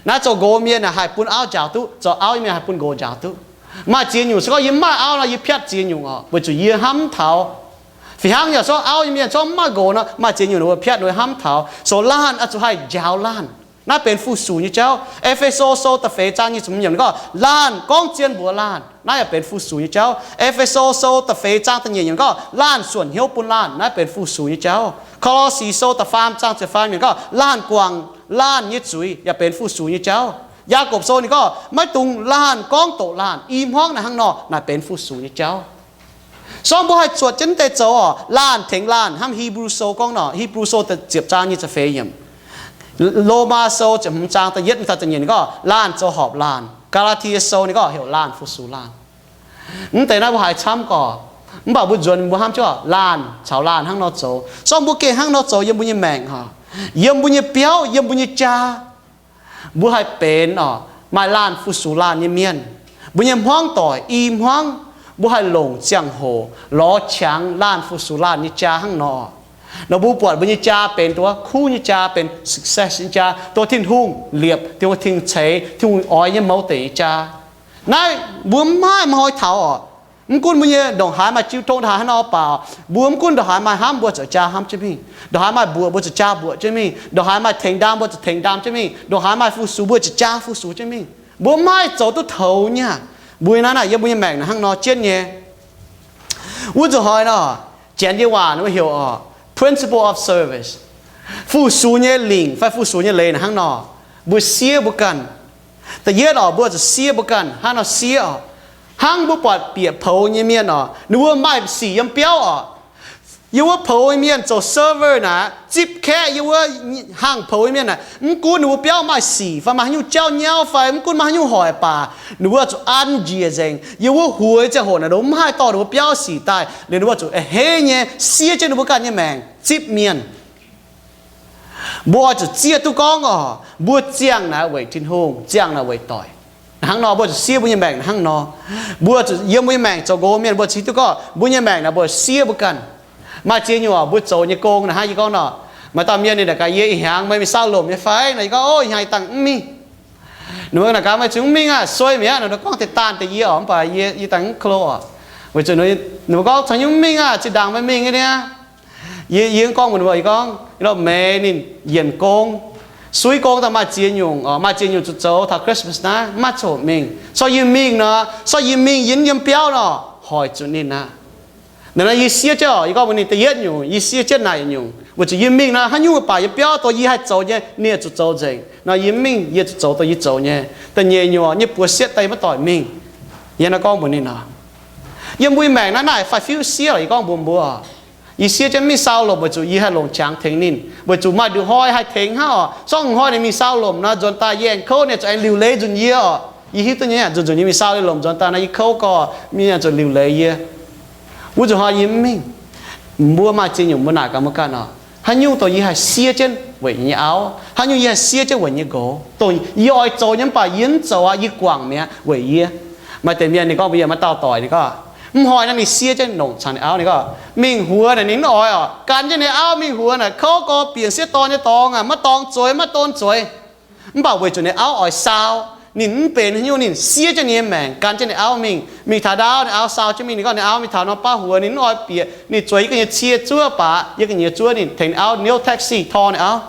Naaiv zoux nqox mienh naaic haih bun auv njaaux duqv, zoux auv nyei mienh haih bun nqox njaaux duqv. Maaih ziex nyungc se gorngv yie mv maaih auv nor, yie piatv ziex nyungc oc, weic zuqc yie hnamv taux. Fih hnangv yaac se gorngv auv nyei mienh se gorngv mv maaih nqox nor, maaih ziex nyungc ninh mbuo piatv, ninh mbuo hnamv taux. So laanh oix zuqc haih njaaux laanh. Naaiv benx fu-sux nyei jauv. E^fe^so Sou da'feix zaang nyic ziepc hmz yiemc ninh gorngv laanh gorngv zien mbuox laanh. Naaiv yaac benx fu-sux nyei jauv. E^fe^so Sou da'feix zaang da'nyeic yiemc ninh gorngv laanh suonc hnyouv bun laanh. Naaiv benx fu-sux nyei jauv. Ko^lo^si Sou da'faam zaang ziepc faam yiemc ninh gorngv laanh guangc laanh nyei zuiz, yaac benx fu-sux nyei jauv. Yaagorpc Sou ninh gorngv maiv dungx laanh gorngv doqc laanh. I hmuangv naaic hnangv nor, naaic benx fu-sux nyei jauv. Se gorngv mbuo haih zuotc jienv deix zoux oc, laanh tengx laanh. Hnamv Hipv^lu Sou gorngv nor, Hipv^lu Sou ziepc zaang nyic ziepc feix yiemc, Lomaa Sou ziepc hmz zaang da'yietv mingh taux da'nyeic ninh gorngv laanh zoux horpc laanh. Gaa^laa^tie Sou ninh gorngv heuc laanh fu-sux laanh. Mv deix naaiv mbuo haiz camv gorqv, mv baac mbuo nzuonx mbuo hnamv jienv laanh caux laanh hnangv nor zoux. Se gorngv mbuo gengh hnangv nor zoux yiem mbuo nyei maengc oc, yiem mbuo nyei biauv, yiem mbuo nyei jaa, mbuo haih benx oc maaih laanh fu-sux laanh nyei mienh. Mbuo nyei hmuangv doic i hmuangv, mbuo haih longc ziangh hoc lorz qangx laanh fu-sux laanh nyei jaa hnangv nor. Nor mbuo buatc mbuo nyei jaa benx dongh wuov kuv nyei jaa, benx success nyei jaa, dongh Tin-Hungh liepc, Tin-Hungh ceix, Tin-Hungh oix nyei mouz deic nyei jaa. Naaiv mbuo mv maaih hnoi taux oc. Mv gunv mbuo nyei ndongc haaix maaih jiu tong ndongc haaix hnangv nor baaux, mbuo mv gunv ndongc haaix maaih hnamv mbuo zuqc jaa hnamv jienv mingh, ndongc haaix maaih mbuoqc mbuo zuqc jaa mbuoqc jienv mingh, ndongc haaix maaih tengx ndaam mbuo zuqc tengx ndaam jienv mingh, ndongc haaix maaih fu-sux mbuo zuqc jaa fu-sux jienv mingh. Mbuo mv maaih zoux duqv toux nyei. Mbuo naaiv naaic yiem mbuo nyei maengc naaic hnangv nor jienv nyei. Wuov nzunc hnoi nor, Janx nyei waac ninh mbuo heuc oc principle of service. Fu-sux nyei lingc fai fu-sux nyei leiz naaic hnangv nor, mbuo siev mbuo ganh. Da'yietv oc, mbuo zuqc siev mbuo ganh. Hnangv nor siev oc, hnangv mbuo buatc bieqc poux nyei mienh oc, ninh mbuo maaih sic yiem biauv oc. Yiem wuov poux nyei mienh zoux server naaic, zipv kaeqv yiem wuov hangh poux nyei mienh naaic, mv gunv ninh mbuo biauv maaih sic fai maaih haaix nyungc jauv nyauv fai mv gunv maaih haaix nyungc hoic baac, ninh mbuo zuqc an njiec nzengc. Yiem wuov hueix ziangh hoc naaic, ninh mbuo mv haih dorh ninh mbuo biauv sic daaih liuz, ninh mbuo zuqc a'hneiv nyei siev jienv ninh mbuo ganh nyei maengc zipv mienh. Mbuo oix zuqc zieqv duqv gorngv oc, mbuo ziangh naaic weic Tin-Hungh, ziangh naaic weic doic. Hnangv nor mbuo zuqc siev mbuo nyei maengc hnangv nor. Mbuo zuqc yiem mbuo nyei maengc zoux nqox mienh, mbuo zuqc hiuv duqv gorngv mbuo nyei maengc naaic mbuo siev mbuo ganh. Maaih ziex nyungc mbuo zoux nyei gong naaic hnangv yie gorngv nor, maaih dauh mienh ninh naaic gaax yie, ih hnyangx meih mingh saau lomc nyei fai? Naaic yie gorngv, o, ih hnyangx yie dangh mv mingh. Ninh mbuo naaic gaax, meih zuqc mv mingh aah? Sueih mi'aqv. Ninh mbuo gorngv deix daanh deix yie oc, mv baac yie, yie dangh mv klo oc. Weic zuqc ninh mbuo gorngv caux yie mv mingh aah, zinh ndaangc meih mingh nyei niaa. Yie, yie gorngv mbuox ninh mbuo, yie gorngv, meih ninh yienc gong, suiv gong daaih maaih ziex nyungc, maaih ziex nyungc zuqc zoux taux Christmas naaiv, mv maaih ziangh hoc mingh. Se gorngv yie mingh nor, se gorngv yie mingh yie mv yiem biauv nor, hoic zuqc ninh aqv. Naaiv nor yie siev jienv oc, yie gorngv mbuox ninh da'yietv nyungc, yie siev jienv naaic nyungc, weic zuqc yie mingh nor, haaix nyungc mv baac yie biauv dongh yie haih zoux nyei, ninh zuqc zoux nzengc. Nor yie mv mingh, yie zuqc zoux dongh yie zoux nyei. Da'nyeic nyungc, nyei buoz sietv daaih yie maiv doic mingh. Yie nor gorngv mbuox ninh nor, yiem mbuo nyei maengc naaiv naaic fai fiuv siev oc, yie gorngv mbuox mbuo, yie siev jienv mingh saau lomc weic zuqc yie haih longc qangx tengx ninh, weic zuqc maaih nduqc hnoi haih tengx hnangv oc. Se gorngv hnoi ninh mingh saau lomc nor, nzuonx daaih yie aengx kouv ninh zuqc aengx liuc leiz nzunc yie oc. Yie hiuv duqv nyei, nzunc nzunc yie mingh saau nyei lomc nzuonx daaih nor yie kouv gorx, mienh zuqc liuc leiz yie. Wuov nzunc hnoi yie mv mingh. Mbuo maaih ziex nyungc mbuo naaic gaax mbuo ganh oc, haaix nyungc dongh yie haih siev jienv weic yie nyei auv, haaix nyungc yie haih siev jienv weic yie nyei nqox, dongh yie oix zoux nyei mv baac yie mv zoux aqv, yie guangc mi'aqv weic yie. Maaih deix mienh ninh gorngv mbuox yie, maaih dauh doic ninh gorngv, mv hnoi naaiv ninh siev jienv longc caux ninh auv, ninh gorngv mingh huox naaic ninh mv oix oc, gan jienv ninh auv mingh huox naaic kouv gorx, bieqc sieqv dorn nyei dorngx aqv, maiv dorngx zueiz, maiv dorngx zueiz. Mv baac weic zuqc ninh auv oix saau, Ninh mv benx haaix nyungc, ninh siev jienv ninh nyei maengc gan jienv ninh auv mingh. Mingh taux ndaauv, ninh auv sau jienv mingh. Ninh gorngv ninh auv mingh taux norm baav huox, ninh mv oix bieqc, ninh zueiz yie gengh nyei cie zuov baac yie gengh nyei zuov ninh tengx ninh auv niouv taxi tor ninh auv.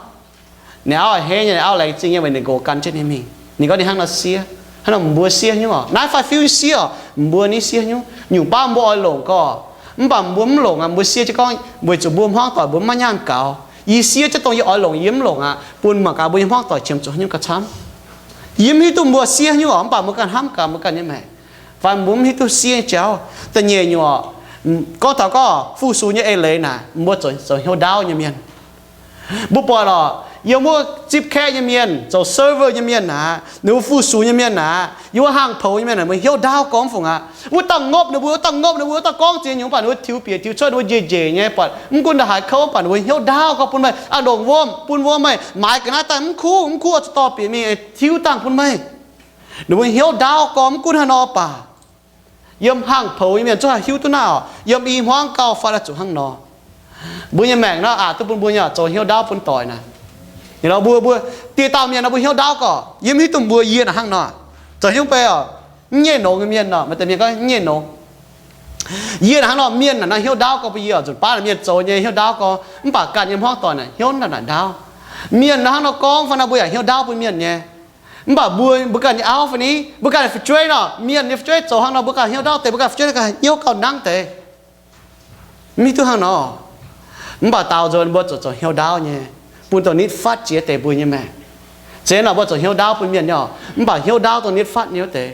Ninh auv a'hneiv nyei, ninh auv laengz zingh nyei weic ninh nqox gan jienv ninh mingh. Ninh gorngv ninh hnangv nor siev. Hnangv nor mbuo siev nyungc oc. Naaiv fai fiuv siev oc, mbuo ni siev nyungc. Nyungc baav mbuo oix longc gorx, mv baac mbuo mv longc aqv. Mbuo siev jienv gorngv weic zuqc mbuo hmuangv doic mbuo mv maaih nyaanh gaux. Yie siev jienv dongh yie oix longc yie mv longc aqv, bun mangc gaax mbuo nyei hmuangv doic qiemx zuqc haaix nyungc gauh camv. Yie mv hiuv duqv mbuo siev nyungc oc, mv baac mbuo ganh hnamv gaax mbuo ganh nyei maengc. Fai mbuo mv hiuv duqv siev nyei jauv. Da'nyeic nyungc oc, gorngv taux gorngv fu-sux nyei eix leiz naaic, mbuo zoux hnyouv ndaauv nyei mienh. Mbuo buatc oc, yiem wuov zipv kaeqv nyei mienh, zoux server nyei mienh naaic, ninh mbuo fu-sux nyei mienh naaic, yiem wuov hangh poux nyei mienh naaic, mbuo hnyouv ndaauv gorngv fungc aqv. Wuov dauh ngopv ninh mbuo, wuov dauh ngopv ninh mbuo, wuov dauh gorngv ziex nyungc, mv baac ninh mbuo tiux bieqc tiux cuotv, ninh mbuo njiec njiec nyei, buatc mv gunv ndongc haaix kouv, mv baac ninh mbuo hnyouv ndaauv gorngv bun meih, aa, longc wuom bun wuom, meih maaiz ga'naaiv daaih mv kuv, mv kuv oix zuqc dorh bieqc mingh tiuv dangh bun meih. Ninh mbuo hnyouv ndaauv gorngv mv gunv haaix nor baac. Yiem hangh poux nyei mienh zungv haih hiuv duqv naaiv oc. Yiem i hmuangv gauh fai oix zuqc hnangv nor. Mbuo nyei maengc naaiv aqc duqv bun mbuo nyei zoux hnyouv ndaauv bun doic naaic. Ninh nor mbuo, mbuo dieh dauh mienh nor mbuo hnyouv ndaauv gorqv, yie mv hiuv duqv mbuo yie naaic hnangv nor. Zoux hnyouv beiv oc, mv nyeic nongx nyei mienh nor, maaih deix mienh gorngv mv nyeic nongx. Yie naaic hnangv nor, mienh naaic nor hnyouv ndaauv gorngv bun yie oc. Nzunc baav naaic mienh zoux nyei hnyouv ndaauv gorngv, mv baac ganh yiem hmuangv doic naaic hnyouv naaic ndaauv. Mienh nor hnangv nor gorngv fai nor mbuo yaac hnyouv ndaauv bun mienh nyei. Mv baac mbuo, mbuo ganh nyei auv fai ni, mbuo ganh nyei fu'jueiv nor, mienh nyei fu'jueiv zoux hnangv nor mbuo ganh hnyouv ndaauv deix, mbuo ganh fu'jueiv ganh hnyouv gauh nangv deix. Mv hiuv duqv hnangv nor. Mv baac daaux nzunc mbuo zuqc zoux hnyouv ndaauv nyei, bun dongh nitv fatv jiex deix mbuo nyei maengc. Zeiz nor mbuo zoux hnyouv ndaauv bun mienh nyei oc, mv baac hnyouv ndaauv dongh nitv fatv nyei wuov deix.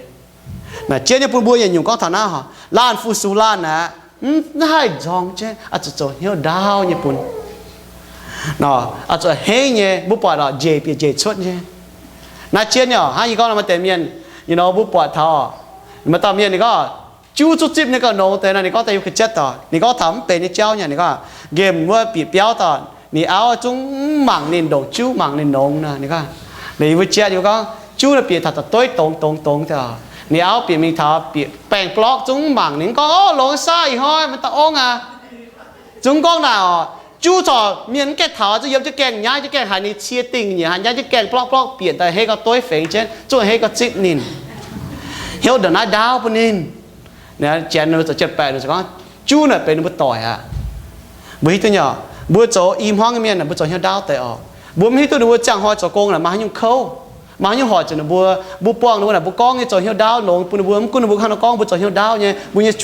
Naaic jienv nyei bun mbuo yietc nyungc gorngv taux naaiv, laanh fu-sux laanh aqv, mv haih nzorng jienv, oix zuqc zoux hnyouv ndaauv nyei bun. Nor, oix zuqc hengv nyei, mbuo buatc oc, njiec bieqc njiec cuotv nyei. Naaiv jienv nyei oc, hnangv yie gorngv nor maaih deix mienh, you know, mbuo buatc taux, maaih dauh mienh ninh gorngv, juv zungv zipv ninh gauh nongx deix nor, ninh gorngv daaih yiem ga'zietv doic, ninh gorngv taux mv benx nyei jauv nyei, ninh gorngv nqemh wuov bieqc biauv doic, ninh auv zungv mv mangc ninh, ndongc juv mangc ninh nongx nor, ninh gorngv, ninh mbuo jatv ninh gorngv, juv naaiv bieqc taux da'dueiv dongz dongz dongz deix oc. Ninh auv bieqc mingh taux bieqc baengh blorqv zungv mv mangc ninh, gorngv, o, longx saav ih hnoi maiv dauh ong aqv. Zungv gorngv naaic oc, juv corc mienh mv gaengh taux, zuqc yiem jienv gaengh nyaiv jienv gaengh haiz ninh cie dingh nyiec, haiz nyaiv jienv gaengh blorqv blorqv bieqc daaih hei gauh dueiv fengx jienv, zungv hei gauh zipv ninh. Hnyouv ndongc naaiv ndaauv bun ninh. Janx ninh zoux jienv baeqc ninh gorngv, juv naaic benx ninh mbuo doic aqv. Mbuo hiuv duqv nyei oc, mbuo zoux i hmuangv nyei mienh, mbuo zoux hnyouv ndaauv deix oc. Mbuo mv hiuv duqv ninh mbuo ziangh hnoi zoux gong naaic maaih haaix nyungc kouv, maaih haaix nyungc hoic zuqc ninh mbuo. Mbuo buangh ninh mbuo naaic, mbuo gorngv nyei zoux hnyouv ndaauv longx bun ninh mbuo, mv gunv ninh mbuo hnangv nor gorngv, mbuo zoux hnyouv ndaauv nyei, mbuo nyei,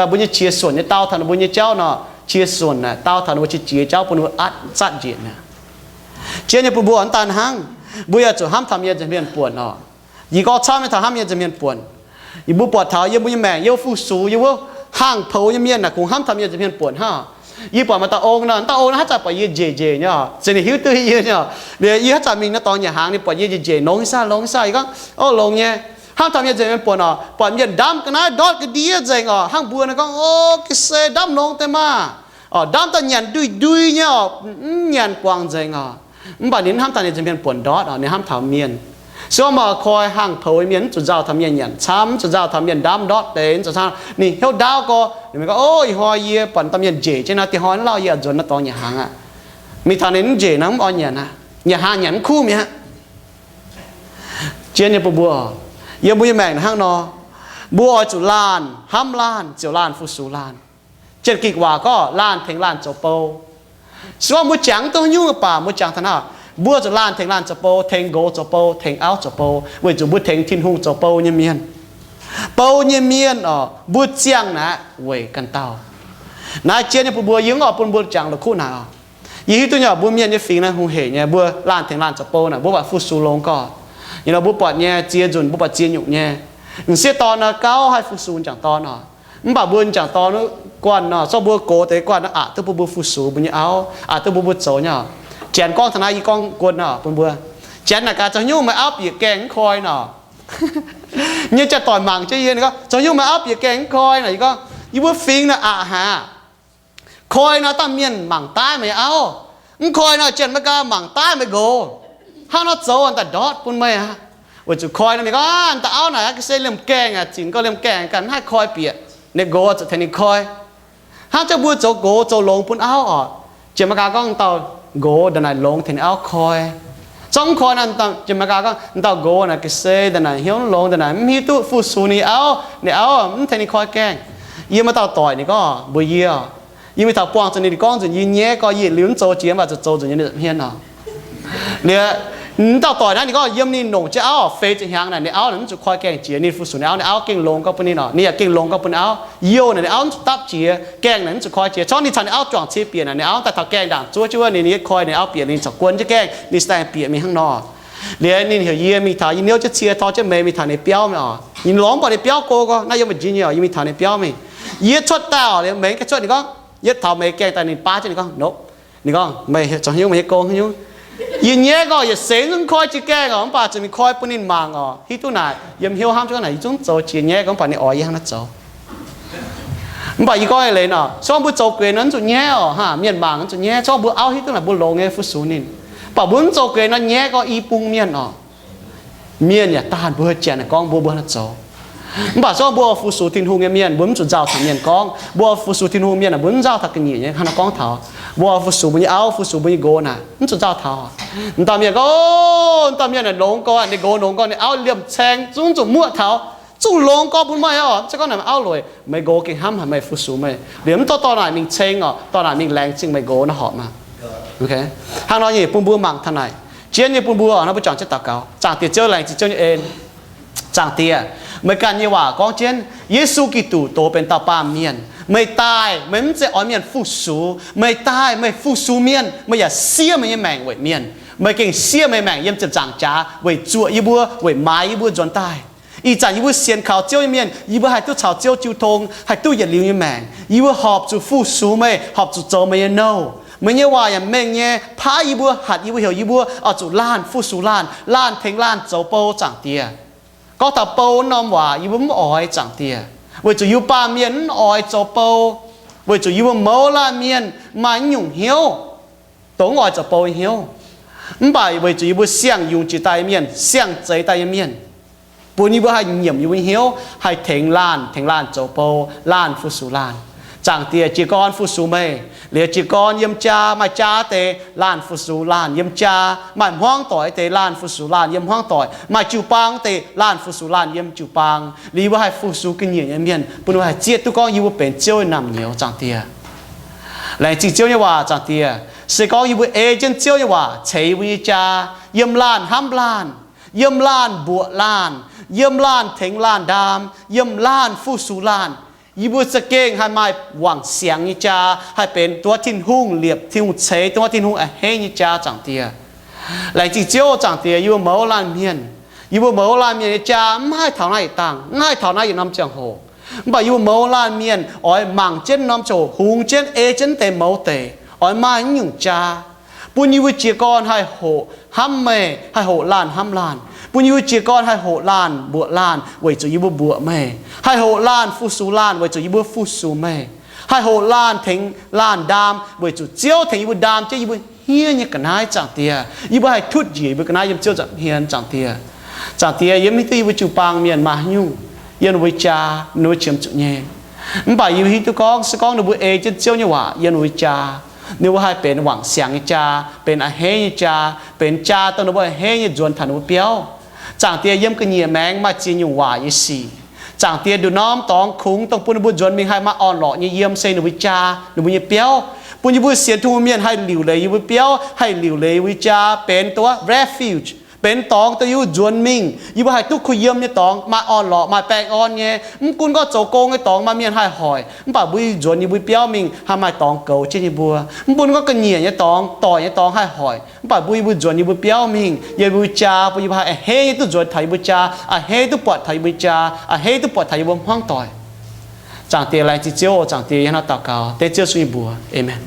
mbuo nyei qiex suonc nyei dau taux ninh mbuo nyei jauv nor, qiex suonc naaic dau taux ninh mbuo qiex jiez jauv bun ninh mbuo atv zatv njiec mi'aqv. Jienv nyei bun mbuo mv daan hnangv, mbuo yaac zuqc hnamv taux mienh nzengc mienh buonc oc. Yie gorngv camv nyei taux hnamv mienh nzengc mienh buonc. Yie mbuo buatc taux yiem mbuo nyei maengc, yiem fu-sux, yiem wuov hangh poux nyei mienh naaic kungx hnamv taux mienh nzengc mienh buonc hnangv. Yie buatc maaih dauh ong nor, dauh ong naaiv haaix zanc buatc yie njiec njiec nyei oc, se ninh hiuv duqv yie nyei oc. Yie haaix zanc mingh naaiv dorngx nyiec hnaangx ninh buatc yie njiec njiec, longx nyei saah, longx nyei saah? Yie gorngv, o, longx nyei. Hnamv taux mienh nzengc mienh buonc oc, buatc mienh ndamv ga'naaiv ndortv ga'ndiev nzengc oc, hnangv mbuo naaic gorngv, o, ga'sie ndamv longx deix maah! Oc, ndamv daaih nyanc ndui-ndui nyei oc, mv nyanc guangc nzengc oc. Mv baac ninh mv hnamv taux ninh nzengc mienh buonc ndortv oc, ninh hnamv taux mienh. Se gorngv maaih koi hangh poux mienh, mv zuqc nzauh taux mienh nyanc camv, mv zuqc nzauh taux mienh ndamv ndortv deix, mv zuqc camv, ninh hnyouv ndaauv gorx, ninh gorngv, o, ih hnoi yie buatc dauh mienh njiec jienv naaiv, diex hnoi lauh yie oix nzuonx naaiv dorngx nyiec hnaangx aqv. Mingh taux ninh mv njiec nor mv oix nyanc aqv, nyiec hnaangx nyanc mv kuv mi'aqv. Jienv nyei bun mbuo, yiem mbuo nyei maengc hnangv nor, mbuo oix zuqc laanh hnamv laanh, ziouc laanh fu-sux laanh. Janx-Gikc waac gorngv laanh tengx laanh zoux bou. Se gorngv mbuo jangx duqv haaix nyungc baac mbuo jangx taux naaiv, mbuo zuqc laanh tengx laanh zoux bou, tengx nqox zoux bou, tengx auv zoux bou, weic zuqc mbuo tengx Tin-Hungh zoux bou nyei mienh. Bou nyei mienh oc, mbuo ziangh naaic weic ganh dauh. Naaiv jienv nyei bun mbuo, yie mv oix bun mbuo jangx la'kuqv naaic oc. Yie hiuv duqv nyei oc, mbuo mienh nyei fingx naaiv hungh heic nyei, mbuo laanh tengx laanh zoux bou naaic, mbuo buatc fu-sux longx gorx. Nyei nor mbuo buatc nyei ziex nzunc mbuo buatc ziex nyungc nyei. M'sieqv dorn nor gauh haih fu-sux m'jangc dorn oc. Mv baac mbuo m'jangc dorn guanh nor, zorqv mbuo gox deix guanh nor, aqc duqv bun mbuo fu-sux mbuo nyei auv, aqc duqv bun mbuo zoux nyei oc. Janx gorngv taux naaiv yie gorngv guon nor bun mbuo. Janx naaic gaax, zoux haaix nyungc meih auv bieqc gaengh mv koi nor? Nyei jaa-doic mangc jienv yie, ninh gorngv, zoux haaix nyungc meih auv bieqc gaengh mv koi nor? Yie gorngv, yie mbuo fingx naaic aqc haic. Koi nor, dangh mienh mangc daaih meih auv. Mv koi nor, janx-Meigaa mangc daaih meih nqox. Hnangv nor zoux daaih ndortv bun meih aqv. Weic zuqc koi nor, mienh gorngv, dauh auv naaic ga'sie liemh gaengh aqv, zinc gauh liemh gaengh, ganh mv haih koi bieqc. Ninh nqox zuqc tengx ninh koi. Hnangv jauv mbuo zoux nqox zoux longx bun auv oc. Janx-Meigaa gorngv dauh nqox ndongc naaic longx tengx ninh auv koi. Zorqv mv koi naaic, Janx-Meigaa gorngv, dauh nqox naaic ga'sie daaih naaic, hnyouv mv longx daaih naaic, mv hiuv duqv fu-sux ninh auv, ninh auv mv tengx ninh koi gaengh. Yie maaih dauh doic ninh gorngv mbuox yie, yie mingh taux buangh zuqc ninh gorngv nzunc yie nyaiv gorx, yie liuz mv zoux jiex, mv baac zuqc zoux nzunc yie nyaiv mienh oc. Liuz, dauh doic naaiv ninh gorngv yiem ninh longc jienv auv feix ziepc hnyangx naaic, ninh auv naaic mv zuqc koi gaengh jiex ninh fu-sux ninh auv, ninh auv gengh longx gorx bun ninh oc, ninh yaac gengh longx gorx bun ninh auv. Youh naaic ninh auv mv zuqc dapv jiex, gaengh naaic mv zuqc koi jiex. Corc ninh caux ninh auv juangc cie bieqc naaic, ninh auv daaih taux gaengh ndaangc zuov jienv wuov, ninh yaac koi ninh auv bieqc, ninh corc guon jienv gaengh, ninh staiv bieqc mingh hnangv nor. Liuz ninh heuc yie mingh taux, yie niouv jienv cie, tor jienv meix mingh taux ninh biauv mingh oc. Yie lorz mv buatc ninh biauv go gorx, naaiv yiem Virginia oc, yie mingh taux ninh biauv mingh. Yie cuotv daaih oc, liuz meix gengh cuotv, ninh gorngv, yie taux meix gaengh daaih ninh baav jienv ninh gorngv, nope. Ninh gorngv, meih zoux hnyouv, meih nyei gong hnyouv. Yie nyaiv gorx yietc seix zungv koi jiex gaengh oc, mv baac zuqc mingh koi bun ninh mangc oc. Hiuv duqv naaic, yiem hnyouv hnamv jienv naaic, yie zungv zoux jiex nyaiv gorx, mv baac ninh oix yie hnangv naaiv zoux. Mv baac yie gorngv leiz nor, se gorngv mbuo zoux gueix nor, mv zuqc nyaiv oc, hnangv mienh mangc mv zuqc nyaiv. Se gorngv mbuo auv hiuv duqv naaic mbuo longx nyei fu-sux ninh, mv baac mbuo mv zoux gueix nor, nyaiv gorx i bung mienh oc. Mienh yaac daanh mbuo, janx naaic gorngv mbuo, mbuo hnangv naaiv zoux. Mv baac se gorngv mbuo fu-sux Tin-Hungh nyei mienh, mbuo mv zuqc nzauh taux mienh gorngv. Mbuo fu-sux Tin-Hungh mienh, mbuo mv nzauh taux ga'nyiec nyei hnangv naaiv gorngv taux. Mbuo fu-sux mbuo nyei auv, fu-sux mbuo nyei nqox naaic, mv zuqc nzauh taux. M'dauh mienh gorngv, o, m'dauh mienh naaic longx gorx, ninh nqox longx gorx, ninh auv liemh caeng zungv zuqc muoqv taux, zungv longx gorx bun meih oc. Se gorngv naaic auv lueic, meih nqox gengh hnamv haic meih, fu-sux meih. Liuz mv dorh dorh naaic mingh ceng oc, dorh naaic mingh laengz zingh meih nqox naaiv horpc maah. Hnangv nor nyei bun mbuo mangc taux naaic, jienv nyei bun mbuo naaiv, mbuo juangc jienv daux gaux. Zaangc Diex Ziouv, laengz zingh Ziouv nyei en. Zaangc Diex, meih ganh nyei waac gorngv jienv Yesu Giduc doz benx dauh baamh mienh. Meih daaih meih mv zeiz oix mienh fu-sux, meih daaih meih fu-sux mienh, meih yaac siev meih nyei maengc weic mienh. Meih gengh siev meih maengc yiem ziepc nzaangc jaax weic zuoqc yie mbuo, weic maaiz yie mbuo nzuonx daaih. Ih zanc yie mbuo sienx kaux Ziouv nyei mienh, yie mbuo haih duqv caux Ziouv jiu tong, haih duqv yietc liuz nyei maengc. Yie mbuo horpc zuqc fu-sux meih, horpc zuqc zoux meih nyei nouh. Meih nyei waac yaac mengh nyei, paaiv yie mbuo, hatc yie mbuo, heuc yie mbuo oix zuqc laanh fu-sux laanh, laanh tengx laanh zoux bou, Zaangc Diex. Gorngv taux bou norm waac yie mbuo mv oix, Zaangc Diex, weic zuqc yie mbuo baamh mienh mv oix zoux bou, weic zuqc yie mbuo mouz laanh mienh maaih nyungc hnyouv, dongh mv oix zoux bou nyei hnyouv. Mv baac weic zuqc yie mbuo siang-yungz jiex daaih nyei mienh, siang-zeix daaih nyei mienh, bun yie mbuo haih nyiemc yie mbuo nyei hnyouv, haih tengx laanh, tengx laanh zoux bou, laanh fu-sux laanh. Zaangc Diex, jiez gorn fu-sux meih. Liuz jiez gorn yiem jaa maaih jaa deix, laanh fu-sux laanh yiem jaa. Maaih hmuangv doic deix, laanh fu-sux laanh yiem hmuangv doic. Maaih jiu-baang deix, laanh fu-sux laanh yiem jiu-baang. Liuz yie mbuo haih fu-sux ga'nyiec nyei mienh, bun ninh mbuo haih zieqv duqv gorngv yie mbuo benx Ziouv nyei naamh nyouz, Zaangc Diex. Laengz zingh Ziouv nyei waac, Zaangc Diex. Se gorngv yie mbuo ei jienv Ziouv nyei waac ceix yie mbuo nyei jaa, yiem laanh hnamv laanh, yiem laanh mbuoqc laanh, yiem laanh tengx laanh ndaam, yiem laanh fu-sux laanh, yie mbuo za'gengh haih maaih wangc siangx nyei jaa, haih benx dongh Tin-Hungh liepc, Tin-Hungh ceix, dongh Tin-Hungh a'hneiv nyei jaa, Zaangc Diex. Laengz zingh Ziouv, Zaangc Diex, yie mbuo mouz laanh mienh, yie mbuo mouz laanh mienh nyei jaa mv haih taux naaiv yietc dangh, mv haih taux naaiv yietc norm ziangh hoc. Mv baac yie mbuo mouz laanh mienh oix mangc jienv norm ziangh hoc, hungx jienv, ei jienv deix mouz deix, oix maaih naaiv nyungc jaa, bun yie mbuo jiez gorn haih hoqc hnamv meih, haih hoqc laanh hnamv laanh, bun yie mbuo jiez gorn haih hoqc laanh mbuoqc laanh weic zuqc yie mbuo mbuoqc meih, haih hoqc laanh fu-sux laanh weic zuqc yie mbuo fu-sux meih, haih hoqc laanh tengx laanh ndaam weic zuqc Ziouv tengx yie mbuo ndaam jienv yie mbuo hniev nyei ga'naaiv, Zaangc Diex. Yie mbuo haih tutv njiec yie mbuo ga'naaiv yiem Ziouv nza'hmien, Zaangc Diex. Zaangc Diex, yie mv hiuv duqv yie mbuo jiu-baang mienh maaih haaix nyungc yiem ninh mbuo jaa, ninh mbuo qiemx zuqc nyei. Mv baac yie mbuo hiuv duqv gorngv, se gorngv ninh mbuo ei jienv Ziouv nyei waac yiem ninh mbuo jaa, ninh mbuo haih benx wangc siangx nyei jaa, benx a'hneiv nyei jaa, benx jaa dongh ninh mbuo a'hneiv nyei nzuonx taux ninh mbuo biauv. Zaangc Diex, yiem ga'nyiec maengx maaih ziex nyungc waac nyei sic. Zaangc Diex, nduqc norm dorngx kungx dongh bun ninh mbuo nzuonx mingh haih maaih orn-lorqc nyei yiem se ninh mbuo jaa, ninh mbuo nyei biauv. Bun yie mbuo sienx Tin-Hungh mienh haih liuc leiz yie mbuo biauv, haih liuc leiz yie mbuo jaa, benx dongh refuge, benx dorngx dongh yie mbuo nzuonx mingh, yie mbuo haih duqv kuh yiem nyei dorngx, maaih orn-lorqc, maaih baengh orn nyei. Mv gunv gorngv zoux gong nyei dorngx maaih mienh haih hoic, mv baac mbuo nzuonx yie mbuo biauv mingh haih maaih dorngx goux jienv yie mbuo. Mv bun gorngv ga'nyiec nyei dorngx, doic nyei dorngx haih hoic, mv baac mbuo yie mbuo nzuonx yie mbuo biauv mingh, yiem yie mbuo jaa, bun yie mbuo haih a'hneiv duqv nzuonx taux yie mbuo jaa, a'hneiv duqv buatc taux yie mbuo jaa, a'hneiv duqv buatc taux yie mbuo hmuangv doic. Zaangc Diex, laengz zingh Ziouv oc. Zaangc Diex, yie hnangv naaiv daux gaux dengv Ziouv Yesu nyei mbuox. Aamen.